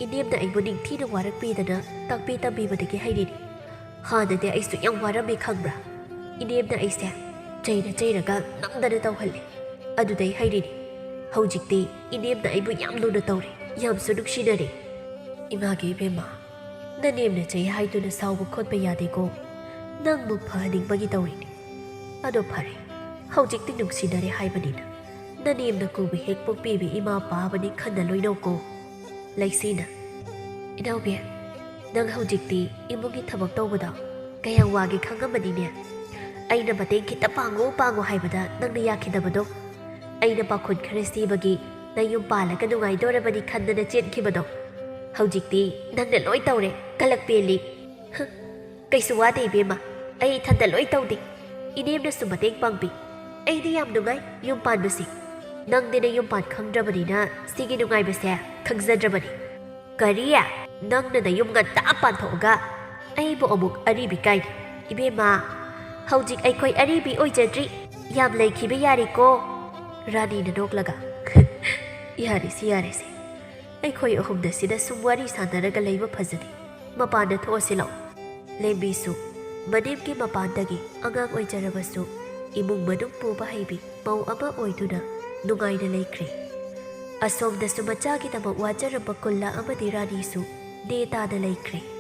ꯏꯅꯦꯝꯅ ꯑꯩꯕꯨ ꯅꯤꯡꯊꯤꯅ ꯋꯥꯔꯛꯄꯤꯗꯅ ꯇꯥꯛꯄꯤ ꯇꯝꯕꯤꯕꯗꯒꯤ ꯍꯩꯔꯤꯅꯤ꯫ ꯍꯥꯟꯅꯗꯤ ꯑꯩꯁꯨ ꯌꯥꯝ ꯋꯥꯔꯝꯃꯤ ꯈꯪꯕ꯭ꯔꯥ? ꯏꯅꯦꯝꯅ ꯑꯩꯁꯦ ꯆꯩꯔ ꯆꯩꯔꯒ ꯅꯝꯗꯅ ꯇꯧꯍꯜꯂꯤ꯫ ꯑꯗꯨꯗꯩ ꯍꯩꯔꯤꯅꯤ꯫ ꯍꯧꯖꯤꯛꯇꯤ ꯏꯅꯦꯝꯅ ꯑꯩꯕꯨ ꯌꯥꯝ ꯂꯨꯅ ꯇꯧꯔꯦ, ꯌꯥꯝꯁꯨ ꯅꯨꯡꯁꯤꯅꯔꯦ꯫ ꯏꯃꯥꯒꯤ ꯏꯕꯦꯝꯃ, ꯅꯅꯦꯝꯅ ꯆꯩ ꯍꯥꯏꯗꯨꯅ ꯁꯥꯎꯕ ꯈꯣꯠꯄ ꯌꯥꯗꯦꯀꯣ꯫ ꯅꯪꯕꯨ ꯐꯍꯟꯅꯤꯡꯕꯒꯤ ꯇꯧꯔꯤꯅꯤ꯫ ꯑꯗꯣ ꯐꯔꯦ, ꯍꯧꯖꯤꯛꯇꯤ ꯅꯨꯡꯁꯤꯅꯔꯦ ꯍꯥꯏꯕꯅꯤꯅ ꯅꯅꯦꯝ ꯅꯀꯨꯕꯨ ꯍꯦꯛ ꯄꯣꯛꯄꯤꯕ ꯏꯃꯥ ꯄꯥꯕꯅꯤ ꯈꯟꯅ ꯂꯣꯏꯅꯧꯀꯣ꯫ ꯂꯩꯁꯤꯅ, "ꯏꯅꯥꯎꯕꯤ, ꯅꯪ ꯍꯧꯖꯤꯛꯇꯤ ꯏꯃꯨꯡꯒꯤ ꯊꯕꯛ ꯇꯧꯕꯗꯣ ꯀꯌꯥꯝ ꯋꯥꯒꯦ ꯈꯪꯉꯝꯃꯅꯤꯅꯦ꯫ ꯑꯩꯅ ꯃꯇꯦꯡ ꯈꯤꯇ ꯄꯥꯡꯉꯨ ꯄꯥꯡꯉꯨ ꯍꯥꯏꯕꯗ ꯅꯪꯅ ꯌꯥꯈꯤꯗꯕꯗꯣ꯫ ꯑꯩꯅ ꯄꯥꯈꯣꯟ ꯈꯔ ꯁꯤꯕꯒꯤ ꯅꯌꯨꯝ ꯄꯥꯜꯂꯒ ꯅꯨꯡꯉꯥꯏꯗꯣꯔꯕꯅꯤ ꯈꯟꯗꯅ ꯆꯦꯟꯈꯤꯕꯗꯣ꯫ ꯍꯧꯖꯤꯛꯇꯤ ꯅꯪꯅ ꯂꯣꯏ ꯇꯧꯔꯦ, ꯀꯂꯛ ꯄꯦꯜꯂꯤ꯫" "ꯍ, ꯀꯩꯁꯨ ꯋꯥꯗꯦ ꯏꯕꯦꯝꯃ, ꯑꯩ ꯏꯊꯟꯇ ꯂꯣꯏ ꯇꯧꯗꯦ꯫ ꯏꯅꯦꯝꯅꯁꯨ ꯃꯇꯦꯡ ꯄꯥꯡꯕꯤ꯫ ꯑꯩꯗꯤ ꯌꯥꯝ ꯅꯨꯡꯉꯥꯏ ꯌꯨꯝ ꯄꯥꯟꯕꯁꯦ꯫ ꯅꯪꯗꯤ ꯅꯌꯨꯝ ꯄꯥꯟ ꯈꯪꯗ꯭ꯔꯕꯅꯤꯅ ꯁꯤꯒꯤ ꯅꯨꯡꯉꯥꯏꯕꯁꯦ ꯈꯪꯖꯗ꯭ꯔꯕꯅꯤ꯫ ꯀꯔꯤ? ꯅꯪꯅ ꯅꯌꯨꯝ ꯉꯟꯇꯥ ꯄꯥꯟꯊꯣꯛꯑꯒ ꯑꯩꯕꯨ ꯑꯃꯨꯛ ꯑꯔꯤꯕꯤ ꯀꯥꯏꯅ? ꯏꯕꯦꯝꯃ, ꯍꯧꯖꯤꯛ ꯑꯩꯈꯣꯏ ꯑꯔꯤꯕꯤ ꯑꯣꯏꯖꯗ꯭ꯔꯤ꯫ ꯌꯥꯝ ꯂꯩꯈꯤꯕ ꯌꯥꯔꯦꯀꯣ꯫ ꯔꯥꯅꯤꯅ ꯅꯣꯛꯂꯒ, "ꯌꯥꯔꯦꯁꯦ, ꯌꯥꯔꯦꯁꯦ꯫ ꯑꯩꯈꯣꯏ ꯑꯍꯨꯝꯗ ꯁꯤꯗ ꯁꯨꯝ ꯋꯥꯔꯤ ꯁꯥꯟꯅꯔꯒ ꯂꯩꯕ ꯐꯖꯗꯦ꯫ ꯃꯄꯥꯟꯗ ꯊꯣꯛꯑꯁꯤ ꯂꯥꯛꯑꯣ꯫" ꯂꯦꯝꯕꯤꯁꯨ ꯃꯅꯦꯝꯒꯤ ꯃꯄꯥꯟꯗꯒꯤ ꯑꯉꯥꯡ ꯑꯣꯏꯖꯔꯕꯁꯨ ꯏꯃꯨꯡ ꯃꯅꯨꯡ ꯄꯨꯕ ꯍꯩꯕꯤ ꯃꯧ ꯑꯃ ꯑꯣꯏꯗꯨꯅ ꯅꯨꯡꯉꯥꯏꯅ ꯂꯩꯈ꯭ꯔꯦ꯫ ꯑꯁꯣꯝꯗꯁꯨ ꯃꯆꯥꯒꯤꯗꯃꯛ ꯋꯥꯖꯔꯝꯕ ꯀꯨꯜꯂꯥ ꯑꯃꯗꯤ ꯔꯥꯅꯤꯁꯨ ꯅꯦ ꯇꯥꯅ ꯂꯩꯈ꯭ꯔꯦ꯫